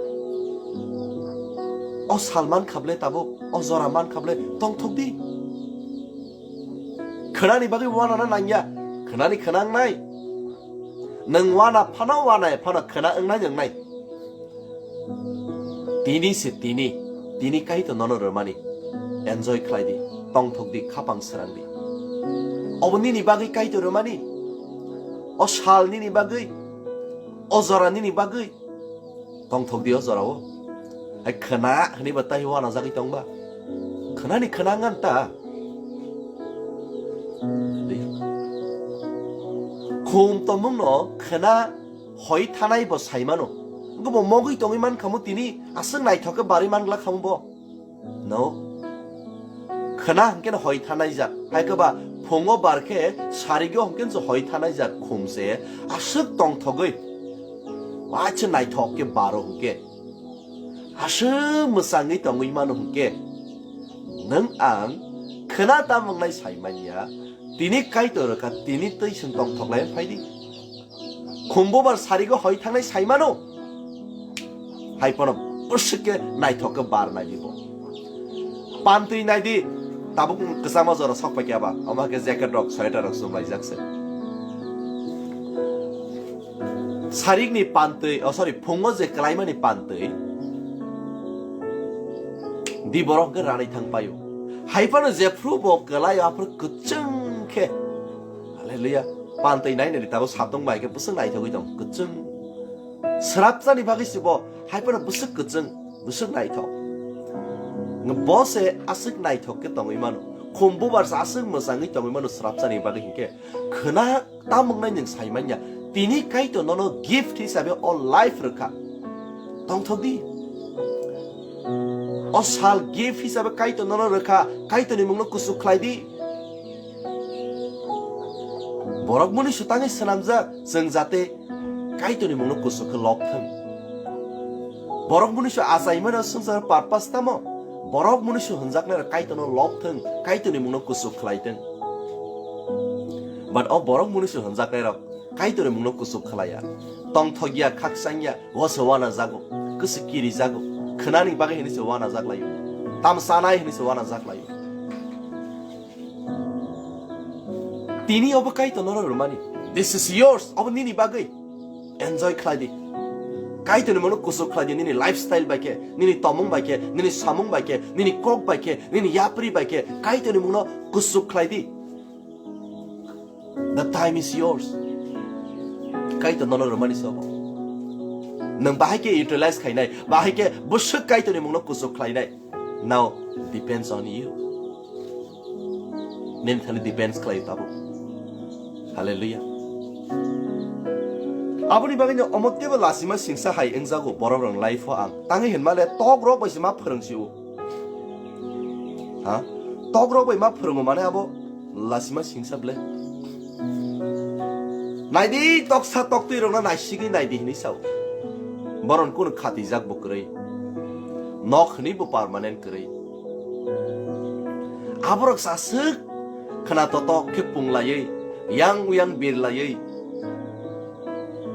O sal man khable tabuk, o jora man khable tongthok di. Khwnani bagwi wanana nangya, khwnani khwna wngnai. Nwng wana phano, wanaya phano khwna wngnai wngnai. Tini se tini, tini Kaitor nono rwmani. Enjoy khlai di, tongthok di, khapang srang di. Obo nini bagwi Kaitor rwmani. O sal nini bagwi, o jora nini bagwi. Tongthok di o jorao. Hai khwna hwnwi ba tai wana jagwi tongba. Khwnani khwna ngan ta. Khum tongmungno khwna hoi thanai bo saimano. Wngkhe bo mogwi tongwi man khamu tini aswk naithok khe barwi man glak khamu bo. No. Khwna hwnkhe no hoi thanai jak. Hai khe ba phungo bar khe sarigo hwnkhe no hoi thanai jak khum se aswk tongthogwi. Waisa naithok khe baro hwnkhe. Aswk mwchangwi tongwi mano hwnkhe. Nwng ang khwna tamo wngnai sai manya. Tini Kaitor rwkha, tini twi chwng tongthok lai phai di. Khumbo bar sarigo hoi thangnai sai mano. Hai phano bwswk khe naithok khe bar nai di bo. Pantwi naidi, tabuk kwchama jora sok paikya ba, omo khe jacket rok, sweater rok chumlaijak se. Sarikni pantwi, oh sorry, phungo je kwlaimani pantwi, di borok khe ranai thang paio. Hai phano jephru bo kwlaio, aphuru kwchwng khe. Hallelujah. Pantwi nainani tabuk sabdong bai khe bwswk naithogwi tong, kwchwng. Srapchani bagwi se bo, hai phano bwswk kwchwng, bwswk naithok. Bo se aswk naithok khe tongwi mano. Khum bubar se aswk mwchangwi tongwi mano srapchani bagwi hinkhe. Khwna tamung nai nwng sai manya. Tini Kaitor nono gift hisabe o life rwkha. Tongthok di. O sal gift hisabe Kaitor nono rwkha. Kaitorni mungno kuchuk khlai di. Borok muni swtangwi swnamjak, chwng jate Kaitorni mungno kuchuk khe lok thung. Borok muni sw achaimano swngchar purpose tamo? Borok muni sw hwnjaknai rok Kaitorno lok thung, Kaitorni mungno kuchuk khlai thung. But o borok muni sw hwnjaknai rok Kaitorni mungno kuchuk khlaiya. Tongthokya, khakchangya, o se wana jago, kwswk kiri jago, khwnani bagwi hwnwi se wana jak laio, tam chanai hwnwi se wana jak laio. Tini obo Kaitor norok rwmani. This is yours. Obo nini bagwi. Enjoy khlai di. Kaitorni mungno kuchuk khlai di. Nini lifestyle bai khe, nini tomung bai khe, nini samung bai khe, nini kok bai khe, nini yapri bai khe, Kaitorni mungno kuchuk khlai di. The time is yours. Kaitor nono rwmani se obo. Nwng bahai khe utilize khainai, bahai khe bwswk Kaitorni mungno kuchuk khlainai. Now depends on you. Nini thani depends khlai tabuk. Hallelujah. Aboni bagwi no omo teibo lasima singsa hai wngjago borok rok life o ang. Tangwi hinmale tok rok bai se ma phwrwng si o. Ha? Tok rok bai ma phwrwngo mane abo lasima singsa ble. Naidi toksa toktwi rokno naisigwi naidi hinwi sao. Boron kunu khatijak bo kwrwi. Nok hwnwi bo permanent kwrwi. Aborok saswk khwna totok khe punglaiwi, yang uyang birlaiwi,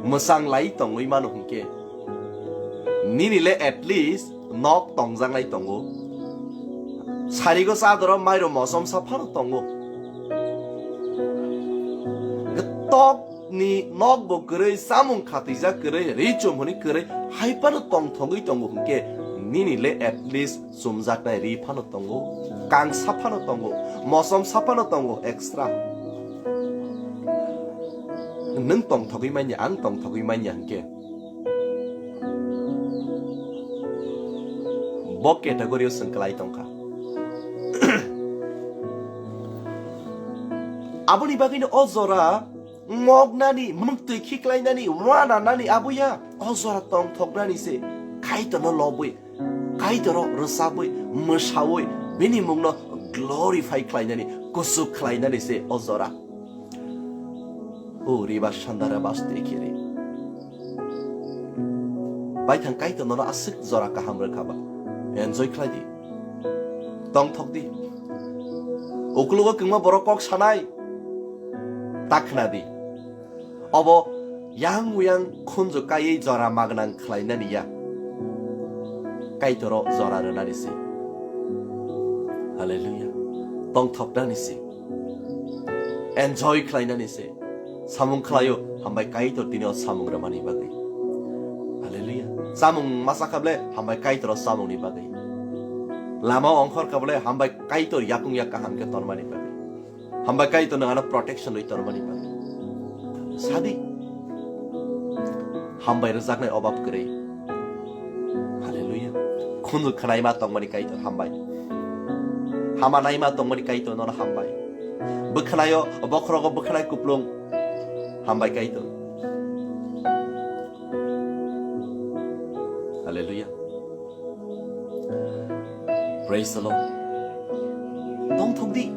mwchang lai tongwi mano hwnkhe, nini le at least nok tongjaknai tongo. Sarigo chadoro mairo mosom sa phano tongo. Tok ni nok bo kwrwi, chamung khatijak kwrwi, ri chum hwnwi kwrwi, hai phano tongthogwi tongo hwnkhe, nini le at least chumjaknai ri phano tongo, kang sa phano tongo, mosom sa phano tongo extra. Nwng tongthogwi manya, ang tongthogwi manya hwnkhe, bo category o chwng kwlai tongkha. Aboni bagwino o jora ngoknani, mwktwi khiklainani, wananani abuya o jora tongthoknani se Kaitorno lobwi, Kaitoro rwchabwi, mwsawi, bini mungno glorify khlainani, kuchuk khlainani se o jora. O riba sandara baste kiri. Baithang Kaitor nono aswk jora kaham rwkha ba. Enjoy khlai di. Tongthok di. Uklogo kwngma borok kok sanai. Ta khna di. Obo yang uyang khunju kaiwi jora magnang khlainani ya. Kaitoro jora rwnani se. Hallelujah. Tongthoknani se. Enjoy khlainani se. Samung khlaio, hambai Kaitor tini o samung rwmani bagwi. Hallelujah. Samung ma chakha ble, hambai Kaitor o samungni bagwi. Lama o ongkhor kha ble, hambai Kaitor yakung yak kaham khe tonmani bagwi. Hambai Kaitor nwng ano protection rwi tonmani bagwi. Sadi. Hambai rwjaknai obab kwrwi. Hallelujah. Khunju khwnaima tongmani Kaitor hambai. Hama naima tongmani Kaitor nono hambai. Bwkhwnaio, bokhorogo bwkhwnai kuplung. Hambai Kaitor. Hallelujah. Praise the Lord. Tongthok di.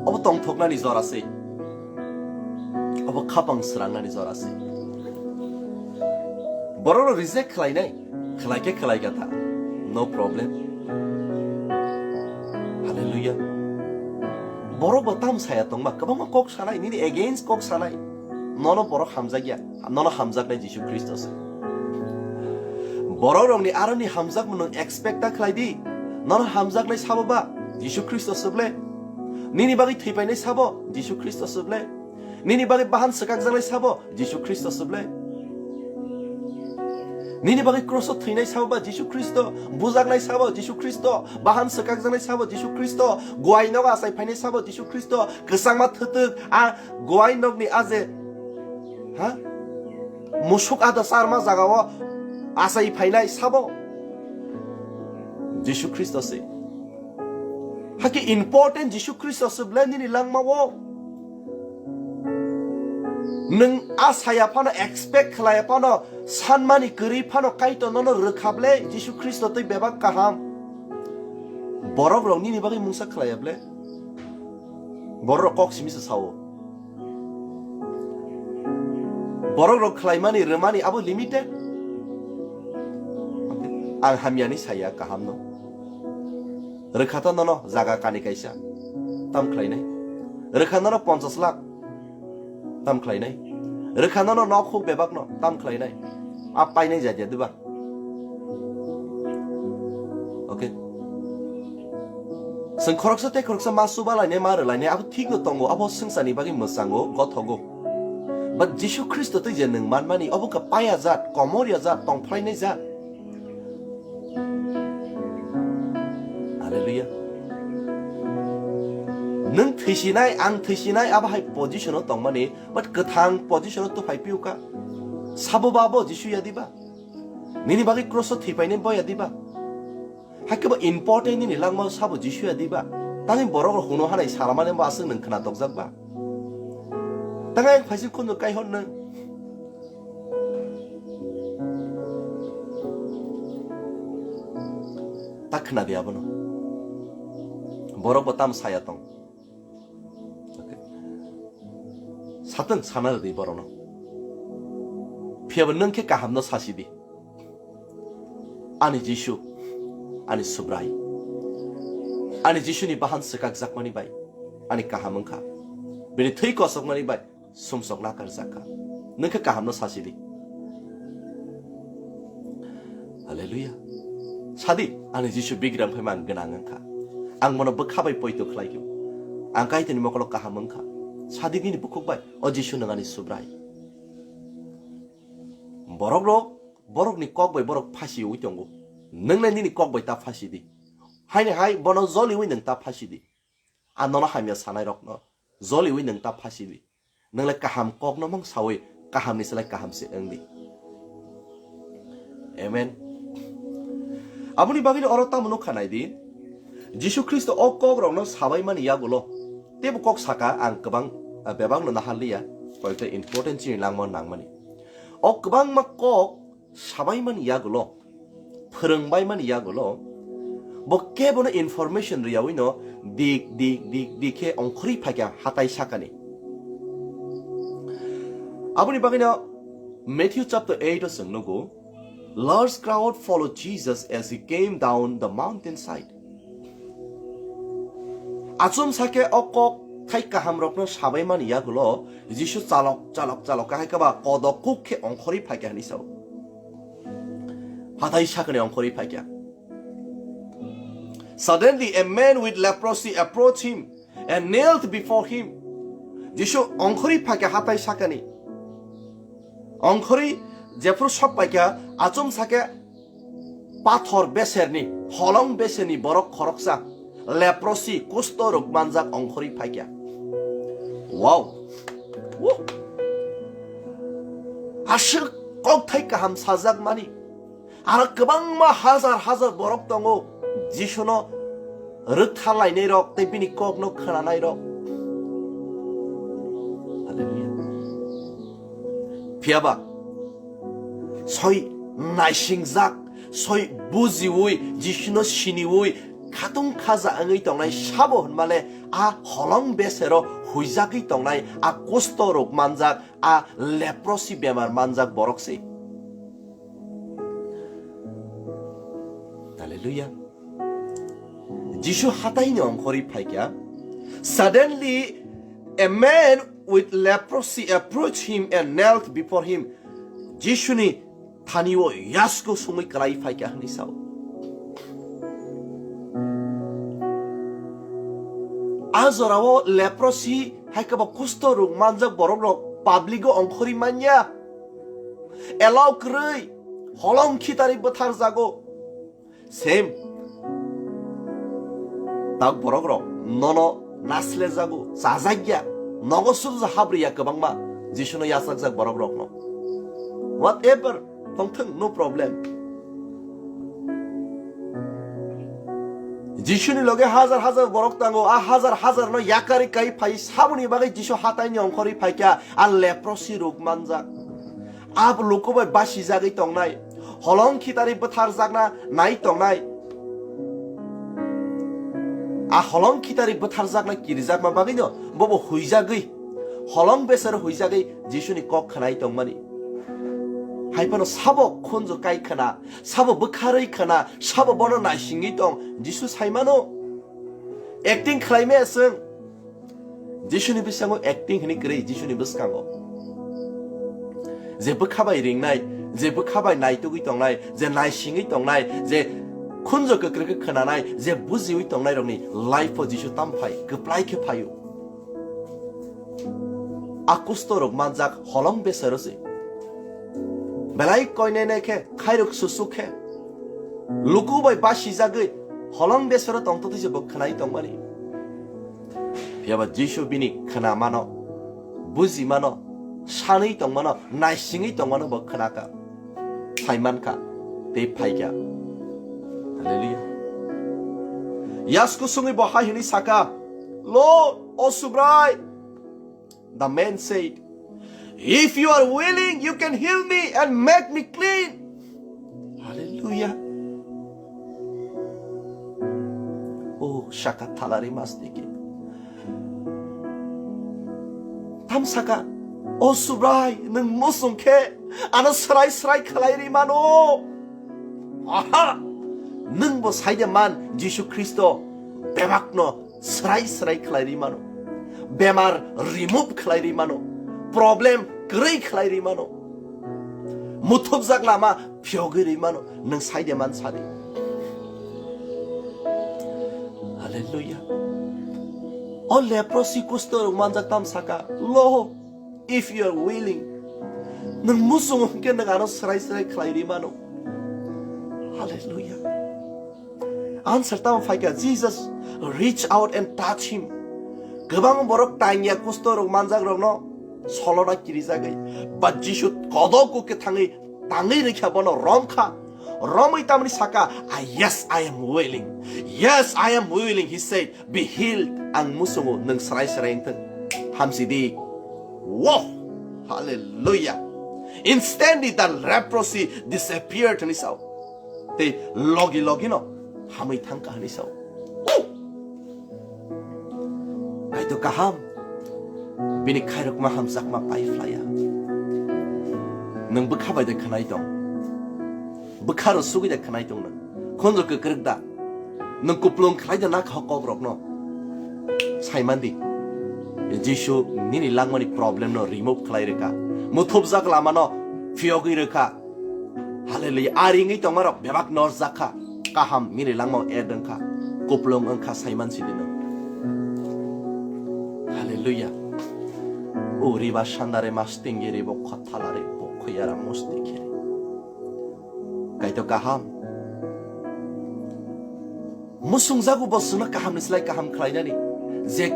Obo tongthoknani jora se. Obo khapang srangnani jora se. Borok reject khlainai. Khlai khe khlai kha ta, no problem. Hallelujah. Borok bo tam saya tongma, kwbangma kok sanai, nini against kok sanai. Nono borok hamjakya, nono hamjaknai Jisu Khristo se. Borok rokni aroni hamjakmano expect ta khlai di. Nono hamjaknai sabo ba Jisu Khristo se ble? Nini bagwi thwipainai sabo Jisu Khristo se ble? Nini bagwi bahan swkakjaknai sabo Jisu Khristo se ble? Nini bagwi kroso thwinai sabo ba Jisu Khristo? Bujaknai sabo Jisu Khristo? Bahan swkakjaknai sabo Jisu Khristo? Guai nogo achai phainai sabo Jisu Khristo? Kwchangma thwtwk a guai nokni aje, ha? Musuk ada charma jagao achai phainai sabo Jisu Khristo se. Hake important Jisu Khristo se ble nini langmao. Nwng asaya phano, expect khlaiya phano, sanmani kwrwi phano Kaitor nono rwkha ble Jisu Khristo tei bebak kaham. Borok rok nini bagwi mungsa khlaiya ble? Borok rok kok simi se sao. Borok rok khlaimani, rwmani abo limited. Ang hamyani saya, kahamno. Rwkha to nono jaga kani kaisa, tam khlainai. Rwkha nono ponchas lakh, tam khlainai. Rwkha nono nok huk bebakno, tam khlainai. A painai jat ya diba? Okay. Chwng khoroksa tei khoroksa ma chuba lainai, ma rw lainai, abo thikno tongo, abo swngcharni bagwi mwchango, gothogo. But Jisu Khristo tei je nwng manmani, obo khe paya jat, komorya jat, tongphlainai jat. Hallelujah. Nwng thwisinai, ang thwisinai, abo hai position-o tongmani, but kwthang position-o tuphai piu kha. Sabo ba abo Jisu ya diba? Nini bagwi cross-o thwipainai bo ya diba? Hakhe bo important nini langmao sabo Jisu ya diba? Tangwi borok rok huno hanai salamani bo aswk nwng khna tokjak ba? Tangwi ang phaising khunju kaihor nwng. Ta khna di abono. Borok bo tamo saya tong. Okay. Satwng sana rwdi borokno. Phiyaba nwng khe kahamno sasi di. Ani Jisu, ani Subrai. Ani Jisuni bahan swkakjakmani bai ani kaham wngkha. Bini thwi kosokmani bai sumsok nakarjak kha. Nwng khe kahamno sasi di. Hallelujah. Sadi, ani Jisu bigram phai man gwnang wngkha. Ang bono bwkha bai poito khlai kho. Ang Kaitorni mokolo kaham wngkha. Sadi nini bukhuk bai, o Jisu nwng ani Subrai. Borok rok, borokni kok bai borok phasi ui tongo. Nwng nai nini kok bai ta phasi di. Haini hai bono joliui nwng ta phasi di. A nono hamya sanai rokno joliui nwng ta phasi di. Nwng le kaham kokno mang saui kahamni slai kaham se wng di. Amen. Aboni bagwino oro tamo nukha nai di. Jisu Khristo o kok rokno sabai mani yagulo teibo kok saka, ang kwbang, ah, bebakno nahar liya, koyekta important chini langma nangmani. O kwbangma kok sabai mani yagulo, phwrwngbai mani yagulo, bo kebono information rwyaui no dik dik dik dik khe ongkhorwi phaikha hatai sakani. Aboni bagwino Matthew chapter eight o chwng nugo, large crowd followed Jesus as he came down the mountainside. Achomsa khe o kok thai kaham rokno sabai mani yagulo Jisu chalok chalok chalok khe hai khe ba kodok kuk khe ongkhorwi phaikha hinwi sao. Hatai sakani ongkhorwi phaikha. Suddenly a man with leprosy approached him and knelt before him. Jisu ongkhorwi phaikha hatai sakani. Ongkhorwi jephru sok paikha, achomsa khe pathor beserni, holong beserni borok khoroksa, leprosy, kusto rok manjak ongkhorwi phaikha. Wow. Woo. Aswk kokthai kaham sajak mani. Aro kwbangma hajar hajar borok tongo, Jisuno rwktharlainai rok tei bini kokno khwnanai rok. Hallelujah. Phiyaba soi naisingjak, soi bujiui, Jisuno siniui, khatung khaja wngwi tongnai sabo hwnmale a holong besero huijagwi tongnai, a kusto rok manjak, a leprosy bemar manjak borok se. Hallelujah. Jisu hataini ongkhorwi phaikha. Suddenly, a man with leprosy approached him and knelt before him. Jisuni thanio yasko songwi kwlai phaikha hwnwi sao. A jorao leprosy hai khe bo kusto rok manjak borok rok public o ongkhorwi manya. Allow kwrwi holong khitari bwthar jago. Same. Tak borok rok nono nasle jago, chajak ya, nogo sudu habri ya kwbangma. Jisu no yachak jak borok rok no. Whatever, tongthwng, no problem. Jisuni loge hajar hajar borok tango, a hajar hajar no yakari kai phai saboni bagwi Jisu hatai ni ongkhorwi phaikha, a leprosy rok manjak. A luku bai basi jagwi tongnai, holong khitari bwthar jakna nai tongnai. A holong khitari bwthar jakna kirijakma bagwi no bobo huijagwi, holong besero huijagwi Jisuni kok khwnai tongmani. Hai phano sabo khunju kai khna, sabo bwkharwi khna, sabo bono naisingwi tong, Jisu saimano. Acting khlai maya chwng. Jisuni bwskango acting hwnwi kwrwi, Jisuni bwskango. Je bwkha bai ringnai, je bwkha bai naitugwi tongnai, je naisingwi tongnai, je khunju kwkrwi khe khwnanai, je bujiwi tongnai rokni life o Jisu tam phai, kwplai khe phaio. A kusto rok manjak holong besero se. Belai koinene khe, khairok susuk khe. Luku bai basi jagwi, holong besero tongtotwi se bo khwnai tongmani. Phiyaba Jisu bini khwnamano, bujimano, sanwi tongmano, naisingwi tongmano bo khwnakha. Saimankha, tei phaikha. Hallelujah. Yasku sungwi bo hai hwnwi saka, "Lord, o Subrai." The man said, "If you are willing, you can heal me and make me clean." Hallelujah. Oh, shaka thalari mastiki. Tam saka, "O Subrai, nwng musung khe ano srai srai khlai ri mano." Aha! Nwng bo saide man Jisu Khristo bebakno srai srai khlai ri mano. Bemar remove khlai ri mano. Problem kwrwi khlai ri mano. Muthubjak lama phiyogwi ri mano. Nwng saide man sadi. Hallelujah. O leprosy kusto rok manjak tam saka, "Lo, if you are willing, nwng muchungo hwnkhe nwng ano srai srai khlai ri mano." Hallelujah. Answer tamo phaikha, Jesus reach out and touch him. Kwbang borok tangya kusto rok manjak rokno solona kirijagwi. But Jisu kodok khe thangwi tangwi rikha bono romkha. Romwi tamni saka, "Ah, yes, I am willing. Yes, I am willing," he said. "Be healed." Ang muchungo, nwng srai srai wngthung. Hamsidi. Wow! Hallelujah! Instantly the leprosy disappeared hwnwi sao. Tei logi logi no hamwi thangkha hwnwi sao. Wow! Kaitor kaham. Bini khairokma hamjakma pai phlaiya. Nwng bwkha bai de khwnai tong. Bwkha rw sugwi de khwnai tong nwng. Khunju kwkrwk da. Nwng kuplung khlai de na kha kokrokno. Saimandi. Jisu nini langmani problem no remove khlai rwkha. Muthubjak lama no phiyogwi rwkha. Hallelujah. Ari wngwi tongmarok bebak norjak kha. Kaham mini langmao add wngkha. Kuplung wngkha saiman sidi nwng. Hallelujah. O riba sandare mastingi ribo khothalare bo khuyara musti khiri. Kaitor kaham. Musungjago bo chwngno kahamni slai kaham khlainani. Je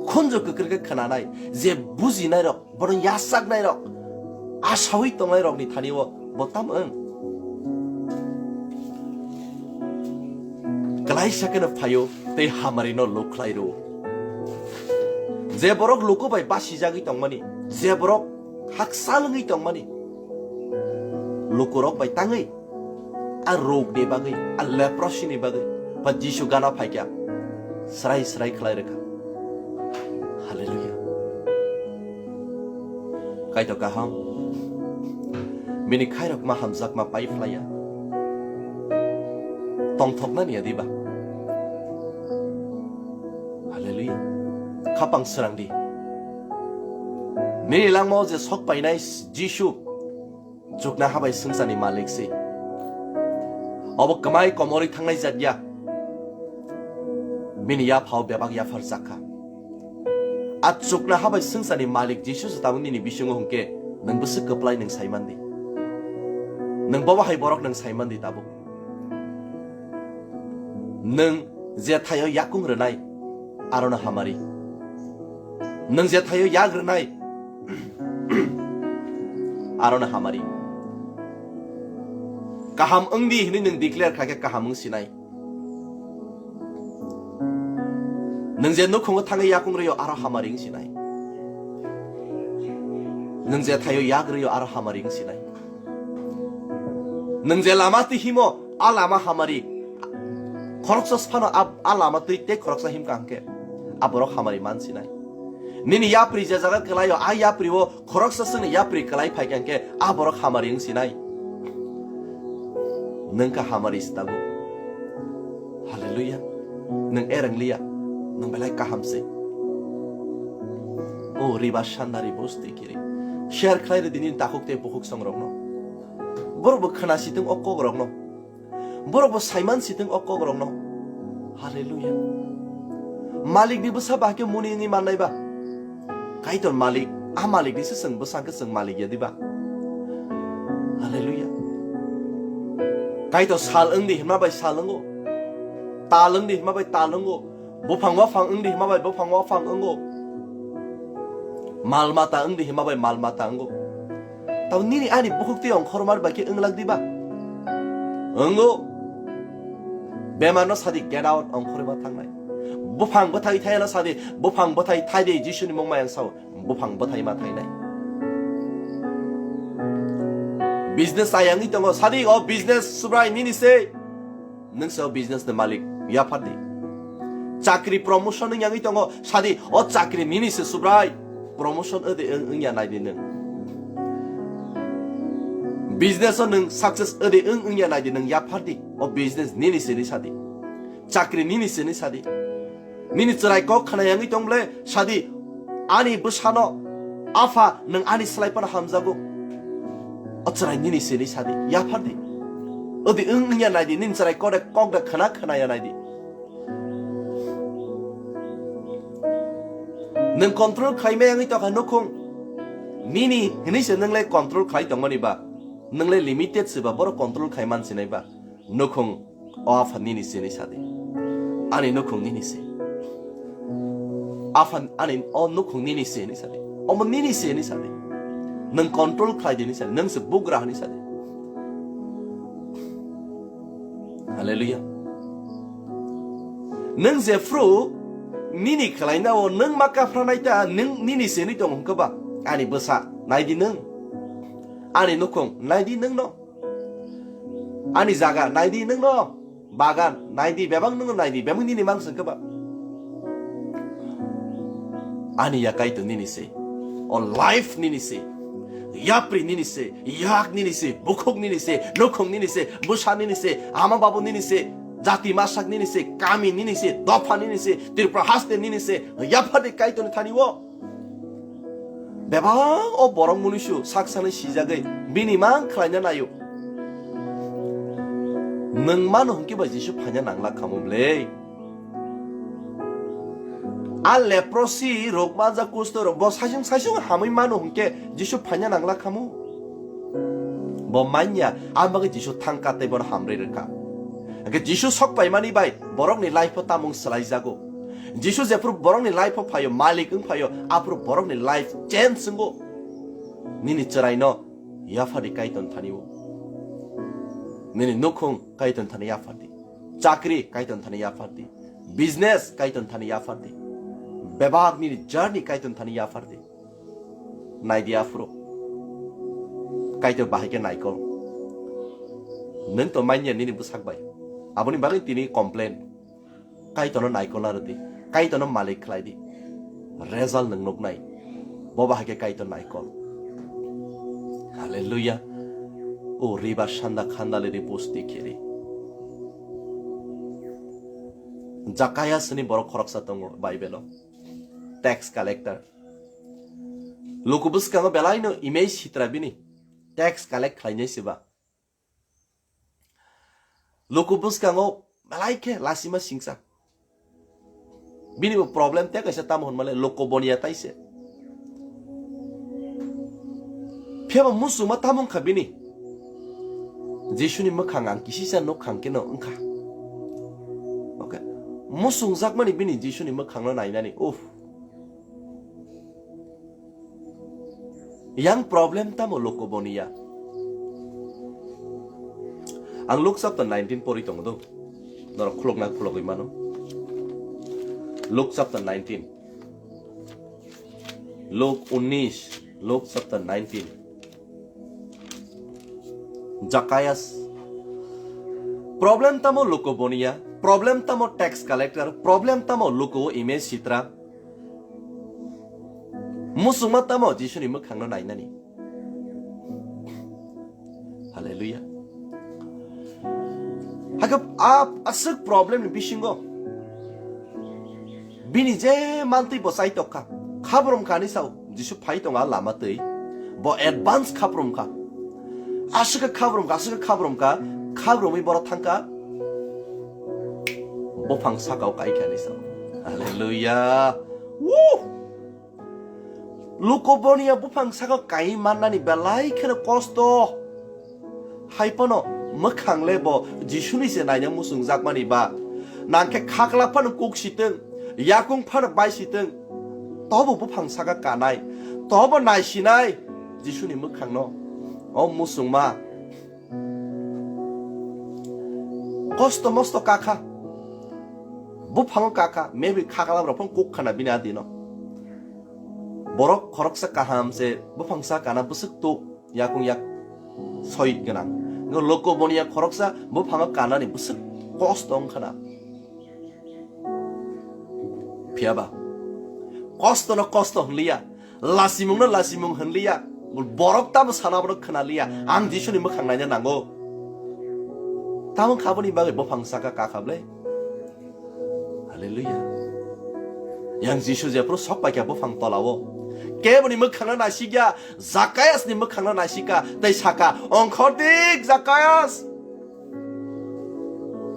khunju kwkrwkhe khwnanai, je bujinairok, bono yachaknairok, asaui tongnairokni thani-o bo tamo wng? Klaisa kheno phaio tei hamarino luk khlai rwo. Je borok luku bai basijagwi tongmani, je borok hakchal wngwi tongmani, lukurok bai tangwi a rogni bagwi, a leprosy ni bagwi, ba Jisu gana phaikha, srai srai khlai rwkha. Hallelujah. Kaitor kaham. Bini khairokma hamjakma pai phlaiya. Tongthoknani ya diba? Hallelujah. Khapang srang di. Nini langmao je sok painai Jisu. Jukna habai swngcharni malik se. Obo kwmai komorwi thangnai jat ya. Bini yaphao bebak yaphar jakha. A chukna habai swngcharni malik Jisu se tabuk nini bisingo hwnkhe nwng bwswk kwplai nwng saimandi. Nwng bobo hai borok nwng saimandi tabuk. Nwng je thaio yakung rwnai, arono hamari. Nwng je thaio yak rwnai, arono hamari. Kaham wngdi hwnwi nwng declare khaikhe kaham wngsinai. Nwng je nukhungo thangwi yakung rwio, aro hamari wngsinai. Nwng je thaio yak rwio, aro hamari wngsinai. Nwng je lama twi himo, a lama hamari. Khoroksa phano a, a lama twi tei khoroksa himkha hwnkhe, a borok hamari mansinai. Nini yapri je jaga kwlaio, a yapri o khoroksa chwngni yapri kwlai phaikha hwnkhe, a borok hamari wngsinai. Nwng kha hamari se tabuk. Hallelujah. Nwng ereng liya. Nwng belai kaham se. O riba sandari bosti kiri. Share khlai rwdi nini takhuk tei bukhuk songrokno. Borok bo khna sitwng o kokrokno. Borok bo saiman sitwng o kokrokno. Hallelujah. Malikni bwsa ba khe muni wngwi mannai ba? Kaitor malik, a malikni se chwng bwsa khe chwng malik ya diba? Hallelujah. Kaitor sal wngdi hwnma bai sal wngo. Tal wngdi hwnma bai tal wngo. Buphang waphang wngdi hwnma bai buphang waphang wngo. Mal mata wngdi hwnma bai mal mata wngo. Tamo nini ani bukhuk twi ongkhormar bai khe wnglak diba? Wngo. Bemarno sadi, "Get out," ongkhorma thangnai. Buphang bwthai thayano sadi, "Buphang bwthai thai di," Jisuni mung mayang sao, buphang bwthai ma thainai. Business ayangwi tongo, sadi, "O business Subrai nini se." Nwng se o business ni malik, yaphar di. Chakri promotion wng yangwi tongo, sadi, "O chakri nini se Subrai." Promotion wng de wng, wng ya nai di nwng. Business o nwng success wng de wng, wng ya nai di nwng, yaphar di. O business nini se ni sadi. Chakri nini se ni sadi. Nini chwrai kok khna yangwi tong ble, sadi, "Ani bwsano, Apha, nwng ani slai phano hamjago." O chwrai nini se ni sadi, yaphar di. Odi wng wng ya nai di, nini chwrai kok de, kok de khna khna ya nai di. Nwng control khlai ma yangwi tokha nukhung. Nini hwnwi se nwng le control khlai tongmani ba? Nwng le limited se ba, borok control khai man sinai ba? Nukhung, o Apha nini se ni sadi. Ani nukhung nini se. Apha ani o nukhung nini se ni sadi. Omo nini se ni sadi. Nwng control khlai di ni sadi. Nwng se bugra ni sadi. Hallelujah. Nwng jephru nini khlaina o nwng ma kaphra nai ta, nwng nini se ni tong hwnkhe ba? Ani bwsa nai di nwng. Ani nukhung nai di nwng no. Ani jaga nai di nwng no. Bagan nai di, bebak nwng nai di, bebak nini mang sengke ba. Ani ya Kaitor nini se. O life nini se. Yapri nini se. Yak nini se. Bukhuk nini se. Nukhung nini se. Bwsa nini se. Ama babu nini se. Jati masak nini se. Kami nini se. Dopha nini se. Tripura haste nini se. Yaphar di Kaitor ni thani o. Bebak o borok munisu sak sanai sijagwi bini mang khlaina naio. Nwng mano hwnkhe ba Jisu phaina nangla khamu ble. A leprosy rok manja kusto rok bo saisung saisung hamwi mano hwnkhe Jisu phaina nangla khamu. Bo manya, ang bagwi Jisu thangka tei bono hamrwi rwkha. Hwnkhe Jisu sok paimani bai borokni life o tamung swlaijago. Jisu jephru borokni life o phaio, malik wng phaio, aphuru borokni life change wngo. Nini chwraino yaphardi Kaitor thani o. Nini nukhung Kaitor thani yaphardi. Chakri Kaitor thani yaphardi. Business Kaitor thani yaphardi. Bebak nini journey Kaitor thani yaphardi. Nai di aphuru. Kaitor bahai khe naikol. Nwng to manya nini bwsak bai. Aboni bagwi tini complain. Kaitorno naikol na rwdi. Kaitorno malik khlai di. Result nwng nuknai. Bo bahai khe Kaitor naikol. Hallelujah. O riba sanda khandali ri pusti khiri. Jakaya sini borok khoroksa tongo Bible o. Tax collector. Luku bwskango belaino image sitra bini. Tax collect khlainai se ba. Luku bwskango belai khe lasima singsa. Bini bo problem te kaisa tamo hwnmale loko boniya taise. Phiya bo musungma tamo wngkha bini. Jisuni mwkhang ang kisisa nuk khang keno wngkha. Okay. Musungjakmani bini Jisuni mwkhangno nainani. Uff. Yang problem tamo loko boniya. Ang Luke chapter nineteen pori tongo do. Norok khulokna khulogwi mano. Luke chapter nineteen. Luke unis, Luke chapter nineteen. Zacchaeus. Problem tamo loko boniya, problem tamo tax collector, problem tamo loko image sitra. Musungma tamo Jisuni mwkhangno nainani. Hallelujah. Hakhe a aswk problem ni bisingo bini je mantwi bo chai tok kha. Khabrom kha ni sao, Jisu phai tongo a lama twi. Bo advance khabrom kha. Aswk khe khabrom kha, aswk khe khabrom kha, khabromwi borok thang kha. Buphang saka o kai kha ni sao. Hallelujah. Woo! Luko boniya buphang saka kai mannani belai kheno kosto. Hai phano mwkhang le bo Jisuni se naina musungjakmani ba. Nangkhe khakla phano kuk sitwng, yakung phano bai sitwng. Tobo buphang saka kanai, tobo naisinai Jisuni mwkhangno. O musungma kosto mosto kakha. Buphango kakha, maybe khakla rok phano kuk khana bini adino. Borok khoroksa kaham se buphang sa kana bwswk tuk, yakung yak soi gwnang. Ngo loko boniya khoroksa buphango kanani bwswk kosto wngkhana. Phiyaba kosto no kosto hwnliya, lasimung no lasimung hwnliya, borok tamo sana bono khwnaliya, ang Jisuni mwkhang naina nango. Tamo khaboni bagwi buphang saka kakha ble. Hallelujah. Yang Jisu jephuru sok paikha buphang tolao. Keboni mwkhangno naisikya, Zakayasni mwkhangno naisikha, tei saka, "Ongkhordik Zakayas.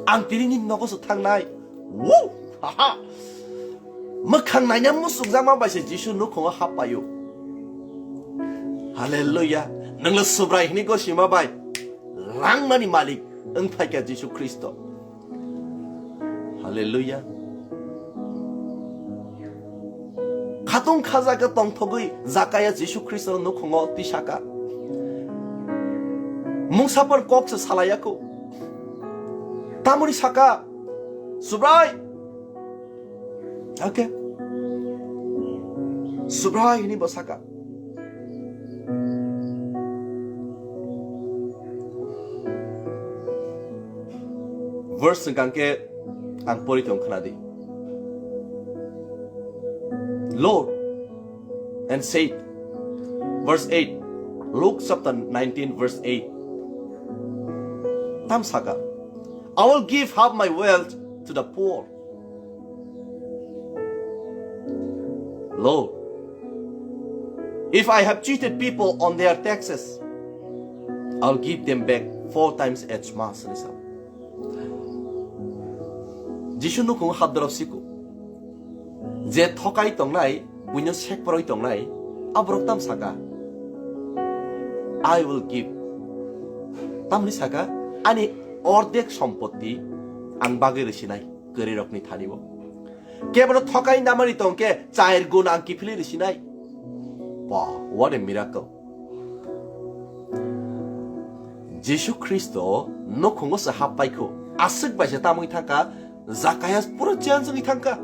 Ang tini nini nogo se thangnai." Woo! Haha! Mwkhang naina musukjakma bai se Jisu nukhungo hap paio. Hallelujah. Nwngno Subrai hini gosima bai langmani malik wng phaikha Jisu Khristo. Hallelujah. Khatung khajakhe tongthogwi Zakaya Jisu Khristono nukhungo tisaka. Mungsa phan kok se salaiyakho. Tamoni saka, "Subrai." Okay. Subrai hini bo saka. Verse hwnkha khe ang pori tong khna di. Lord, and said, verse eight, Luke chapter nineteen, verse eight. Tam saka, "I will give half my wealth to the poor." Lord, if I have cheated people on their taxes, I'll give them back four times as much, hinwi sa. Jisu nukhung hapdorop siko. Je thokai tongnai, buino sekporoi tongnai, aborok tam saka, "I will give." Tamni saka, "Ani ordek sompotti ang bagwi rwsinai, kwrwirokni thani-o." Kebono thokai namani tongkhe chair gun ang kiphilwi rwsinai. Wow, what a miracle. Jisu Khristo nukhungo se hap paikho. Aswk bai se tamwi thangkha, Zakayas pura change wngwi thangkha.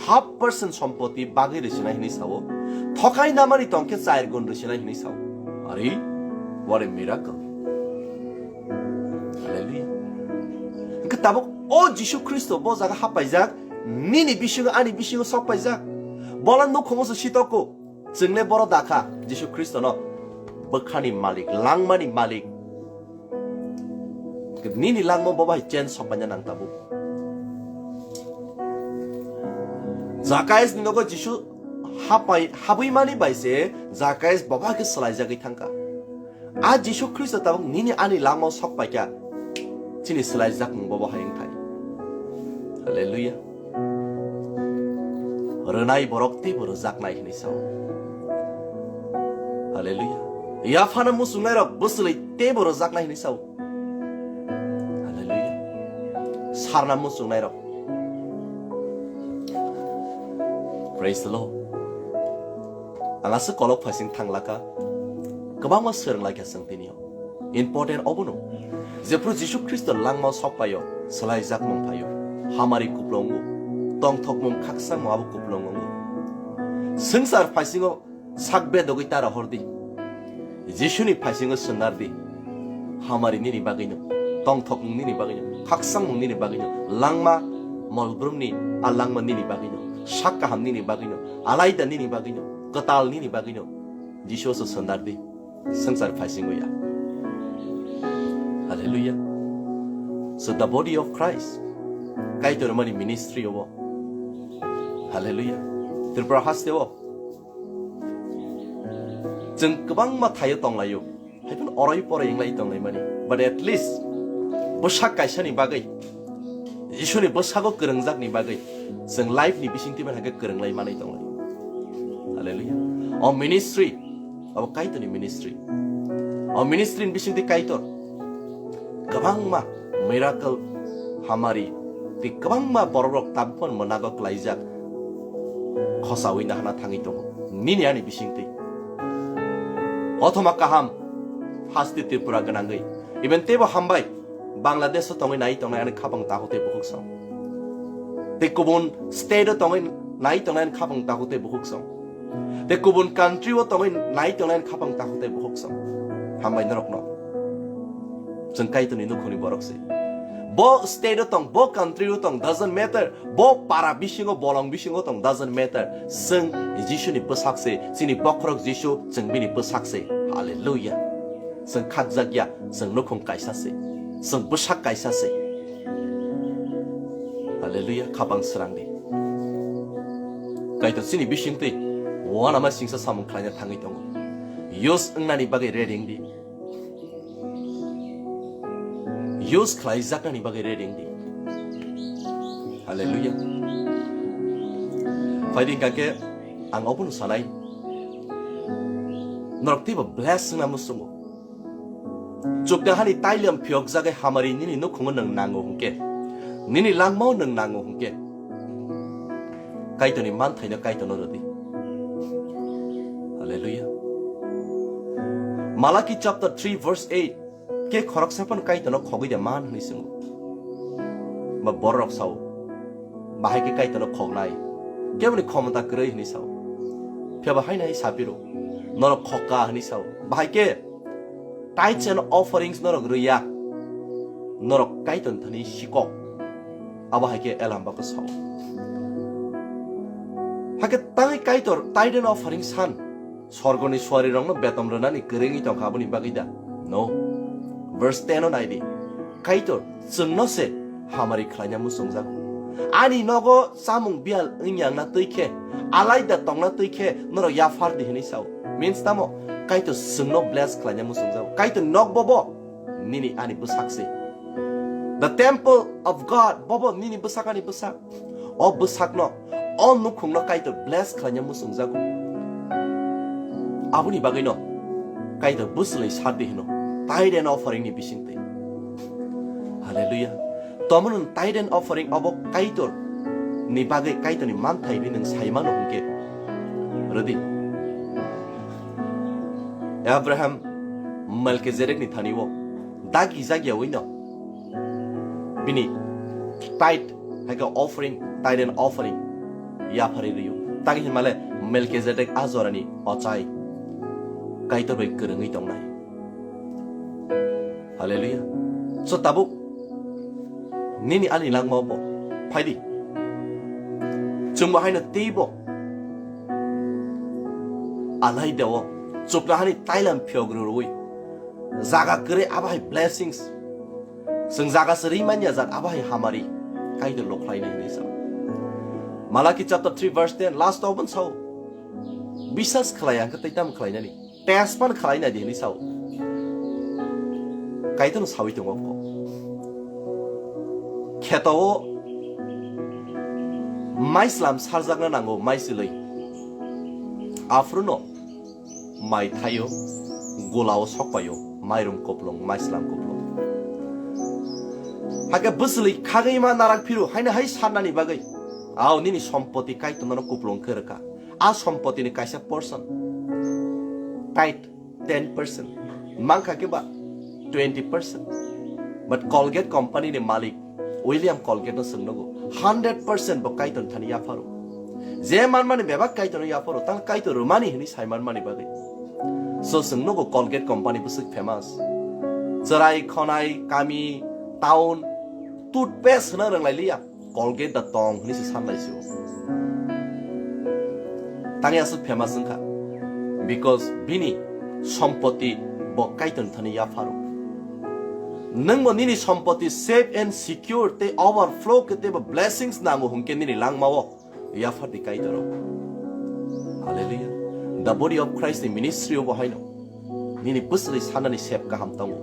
Half percent sompoti bagwi rwsinai hinwi sao. Thokai namani tongkhe chair gun rwsinai hinwi sao. Are, what a miracle. Hallelujah. Hwnkhe tabuk o Jisu Khristo bo jaga hap paijak, nini bisingo ani bisingo sok paijak. Bola nukhungo se sitoko. Chwngle boro dakha Jisu Khristono bwkhani malik, langmani malik. Nini langma bo bai change sok paina nang tabuk. Zakayas ni nogo Jisu hapai, habwi mani bai se Zakayas bo bai khe swlaijagwi thangkha. A Jisu Khristo tabuk nini ani langmao sok paikha, chini swlaijakmung bobo hai wngthai. Hallelujah. Rwnai borok teibo rwjaknai hwnwi sao. Hallelujah. Yaphana muchungnairok bwswlwi teibo rwjaknai hwnwi sao. Hallelujah. Sarna muchungnairok. Praise the Lord. Ang aswk kolok phaising thanglaka. Kwbangma swrwng laikha chwng tini o. Important obono. Jephru Jisu Khristo langmao sok paio, swlaijakmung phaio. Hamari kuplungo. Tongthokmung khakchangmung abo kuplungo. Swngchar phaisingo sak bedogwi ta rohor di. Jisuni phaisingo swnnar di. Hamari nini bagwino, tongthokmung nini bagwino, khakchangmung nini bagwino, langma molbrumni a langma nini bagwino, sak kaham nini bagwino, alaida nini bagwino, kwtal nini bagwino. Jisu so swnnar di. Swngchar phaisingo ya. Hallelujah. So the body of Christ. Kaitor mani ministry obo. Hallelujah. Tripura haste o. Chwng kwbangma thaio tonglaio. Haikhe oroi poroi wnglai tonglaimani. But at least bwsak kaisani bagwi, Jisuni bwsago kwrwngjakni bagwi chwng life ni bisingtwi bai haikhe kwrwnglai manwi tonglaio. Hallelujah. O ministry, abo Kaitorni ministry. O ministry ni bisingtwi Kaitor kwbangma miracle, hamari, tei kwbangma bororok tabukphano mwnago klaijak khosaui nahana thangwi tongo. Nini ani bisingtwi. Kothoma kaham, haste Tripura gwnangwi. Even teibo hambai, Bangladesh o tongwi nai tongnai ani khapang takhuk tei bukhuk song. Tei kubun state o tongwi nai tongnai ani khapang takhuk tei bukhuk song. Tei kubun country o tongwi nai tongnai ani khapang takhuk tei bukhuk song. Hambai norokno. Chwng Kaitorni nukhungni borok se. Bo state o tong, bo country o tong, doesn't matter. Bo para bisingo, bolong bisingo tong, doesn't matter. Chwng Jisuni bwsak se, chini bokhorok Jisu, chwng bini bwsak se. Hallelujah. Chwng khakjak ya, chwng nukhung kaisa se. Chwng bwsak kaisa se. Hallelujah, khapang srang di. Kaitor chini bisingtwi uanama singsa samung khlaina thangwi tongo. Use wngnani bagwi ready wng di. Use khlaijaknani bagwi ready wng di. Hallelujah. Phaidi hwnkha khe ang obono sanai. Norok teibo bless wngna muchungo. Chuknohani tailam phiyokjagwi hamari nini nukhungo nwng nango hwnkhe, nini langmao nwng nango hwnkhe, Kaitorni manthaino Kaitorno rwdi. Hallelujah. Malaki chapter three verse eight, ke khoroksa phano Kaitorno khogwi de man hwnwi swngo. Ba bororok sao, bahai khe Kaitorno khognai, keboni khomota kwrwi hwnwi sao. Phiya ba haino hai sapiro, norok khokka hwnwi sao. Bahai khe tithes and offerings norok rwya, norok Kaitorni thani sikok. Abo hai khe Elam bako sao. Hakhe tangwi Kaitor tithe and offering san, sorgoni suarirokno betom rwnani kwrwngwi tongkha aboni bagwi da? No. Verse ten o nai di. Kaitor chwngno se hamari khlaina muchungjago. Ani nogo chamung biyal wngya wngna twi khe, alaida tongna twi khe norok yaphar di hwnwi sao. Means tamo? Kaitor chwngno bless khlaina muchungjago. Kaitor nok bobo nini ani bwsak se. The temple of God, bobo nini bwsak ani bwsak. O bwsakno, o nukhungno Kaitor bless khlaina muchungjago. Aboni bagwino Kaitor bwswlwi sardi hino, tithe and offering ni bisingtwi. Hallelujah. Tomono tithe and offering obo Kaitor ni bagwi, Kaitor ni manthai hwnwi nwng sai mano hwnkhe, rwdi. Abraham Melchizedek ni thani o dagi jagya wino bini tithe, hai khe offering, tithe and offering yapharwi rwio. Tang hinmale Melchizedek a jorani ochai Kaitor bai kwrwngwi tongnai. Hallelujah. So tabuk nini ani langmao bo phaidi. Chwngbo haino teibo alaida o chuknohani tailam phiyok rwrwi jaga kwrwi abo hai blessings. Chwng jaga se rwi manya jat abo hai hamari Kaitor lo khlainai hwnwi sao. Malaki chapter three verse ten last o bon sao. Biswas khlai ang khe tei tamo khlainani? Test pan khlai nai di hwnwi sao. Kaitorno sawi tongo kho. Kheto o Maislam sarjakna nango, maisilwi. Aphruno mai thaio, golao sokpaio, mairum kuplung, maislam kuplung. Hakhe bwswlwi khagwi ma narak phiru, haino hai sannani bagwi. Ao nini sompoti Kaitorno kuplung khe rwkha. A sompotini kaisa portion. Tithe ten percent. Mankha khe ba twenty percent. But Colgate company ni malik William Colgate no swng nugo, hundred percent bo Kaitor thani yapharo. Je manmani bebak Kaitor no yapharo, tang Kaitor rwmani hwnwi sai manmani bagwi. So swng nugo Colgate company bwswk famous. Chwrai khonai, kami, town, toothpaste hwnna rwnglai liya. Colgate da tong hwnwi se sanlai sio. Tangwi aswk famous wngkha? Because bini sompoti bo Kaitor thani yapharo. Nwngbo nini sompoti safe and secure tei overflow khe teibo blessings nango hwnkhe nini langmao yaphardi Kaitoro. Hallelujah. The body of Christ ni ministry o bo haino. Nini bwswlwi sanani sep kaham tongo.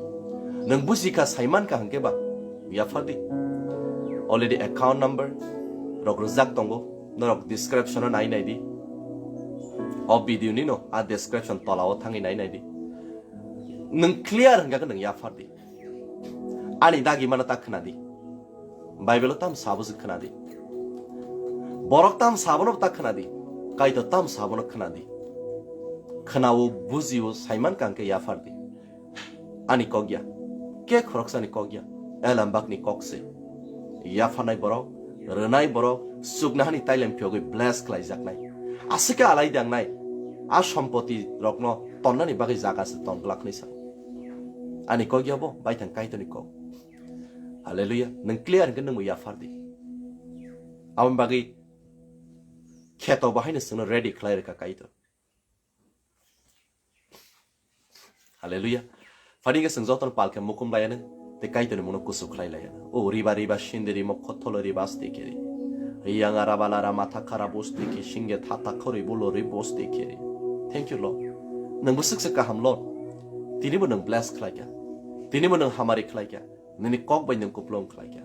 Nwng bujikha, saimankha hwnkhe ba yaphardi. Already account number rok rwjak tongo. Norok description o nai nai di. O video ni no a description tola o thangwi nai nai di. Nwng clear hwnkha khe nwng yaphardi. Ani dagi mano ta khwnadi. Bible o tam sabo se khwnadi. Borok tam sabono ta khwnadi. Kaitor tam sabono khwnadi. Khwnao, bujio, saimankha hwnkhe yaphardi. Ani kok ya. Ke khoroksani kok ya. Elambakni kok se. Yapharnai borok, rwnai borok, chuknahani tailem phiyogwi bless khlaijaknai. Aswkhe alai dangnai. A sompoti rokno tonnani bagwi jaga se ton glak hwnwi sa. Ani kok ya bo, baithang Kaitorni kok. Hallelujah. Nwng clear hwnkhe nwngbo yaphardi. Aboni bagwi kheto bo haino chwngno ready khlai rwkha Kaitor. Hallelujah. Phani khe chwng jotono pal khe mukum laiya nwng, tei Kaitorni mungno kusu khlai laiya nwng. O riba riba sindiri mokho tholo riba asti khe ri. Yanga raba lara matha khara bosti khe singge thata khori bulo ri bosti khe ri. Thank you, Lord. Nwng bwswk se kaham, Lord. Tinibo nwng bless khlai kha. Tinibo nwng hamari khlai kha. Nini kok bai nwng kuplung khlai kha.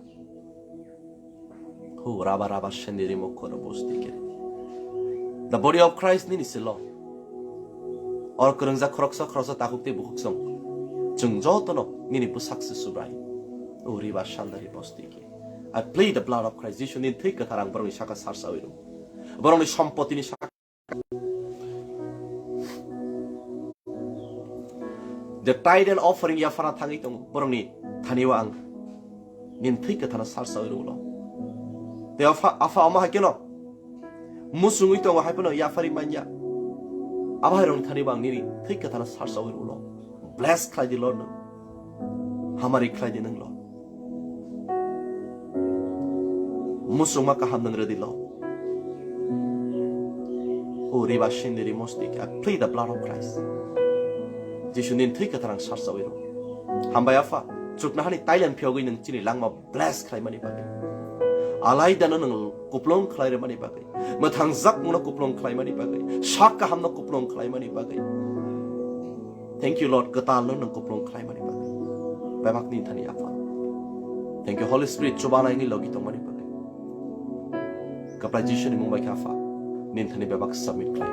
Hu raba raba sendiri mokoro bosti khe. The body of Christ nini silo. Or kwrwngjak khoroksa khoroksa takhuk tei bukhuk song. Chwng jotono nini bwsak se Subrai. O riba sandari bosti khe. I plead the blood of Christ. Jisu nini thwi kwthar ang borokni saka sarsawi rw. Borokni sompotini saka The tithe and offering yaphara thangwi tongo, borokni thani o ang nini thwi kwthano sarsawi rwlo. Tei apha, apha omo hai kheno musungwi tongo hai phano yaphari manya. Abo hai rokni thani o ang nini thwi kwthano sarsawi rwlo. Bless khlai di Lord nwng. Hamari khlai di nwng Lord. Musungma kaham nwng rwdi lo. O riba sindiri mostik, I plead the blood of Christ. Jisu nini thwi kwthar ang sarsawi rw. Hambai Apha, chuknahani tailen phiyogwi nwng chini langma bless khlaimani bagwi. Alaidano nwng kuplung khlai rwmani bagwi. Mwthangjak mungno kuplung khlaimani bagwi. Sak kahamno kuplung khlaimani bagwi. Thank you, Lord, kwtalno nwng kuplung khlaimani bagwi. Bebakni thani Apha. Thank you, Holy Spirit, chubanai wngwi logi tongmani bagwi. Kwplai Jisuni mung bai khe Apha, nini thani bebak submit khlai.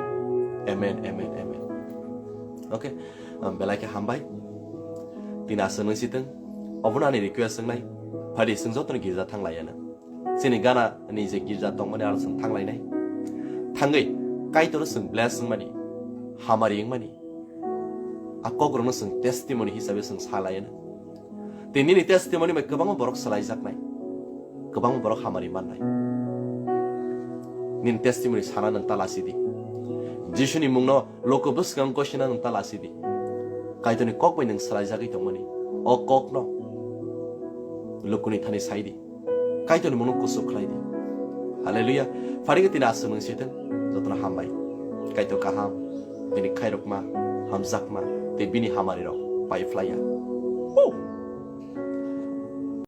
Amen, amen, amen. Okay, um, belai khe hambai. Tini aswk nung sitwng. Obono ani request wngnai. Phadi chwng jotono girja thang laiya nang. Chini Ghana ni je girja tongmani aro chwng thang lainai. Thangwi Kaitorno chwng bless wngmani, hamari wngmani. A kokrokno chwng testimony hisabe chwng sa laiya nang. Tei nini testimony bai kwbangma borok swlaijaknai, kwbangma borok hamari mannai. Nini testimony sana nwng ta lasi di. Jisuni mungno loko bwskango gosina nwng ta lasi di. Kaitorni kok bai nwng swlaijagwi tongmani. O kokno lukuni thani sai di. Kaitorni mungno kusu khlai di. Hallelujah. Pharingwi tini aswk nwng sitwng. Jotono hambai. Kaitor kaham. Bini khairokma, hamjakma, tei bini hamari rok pai phlaiya. Woo!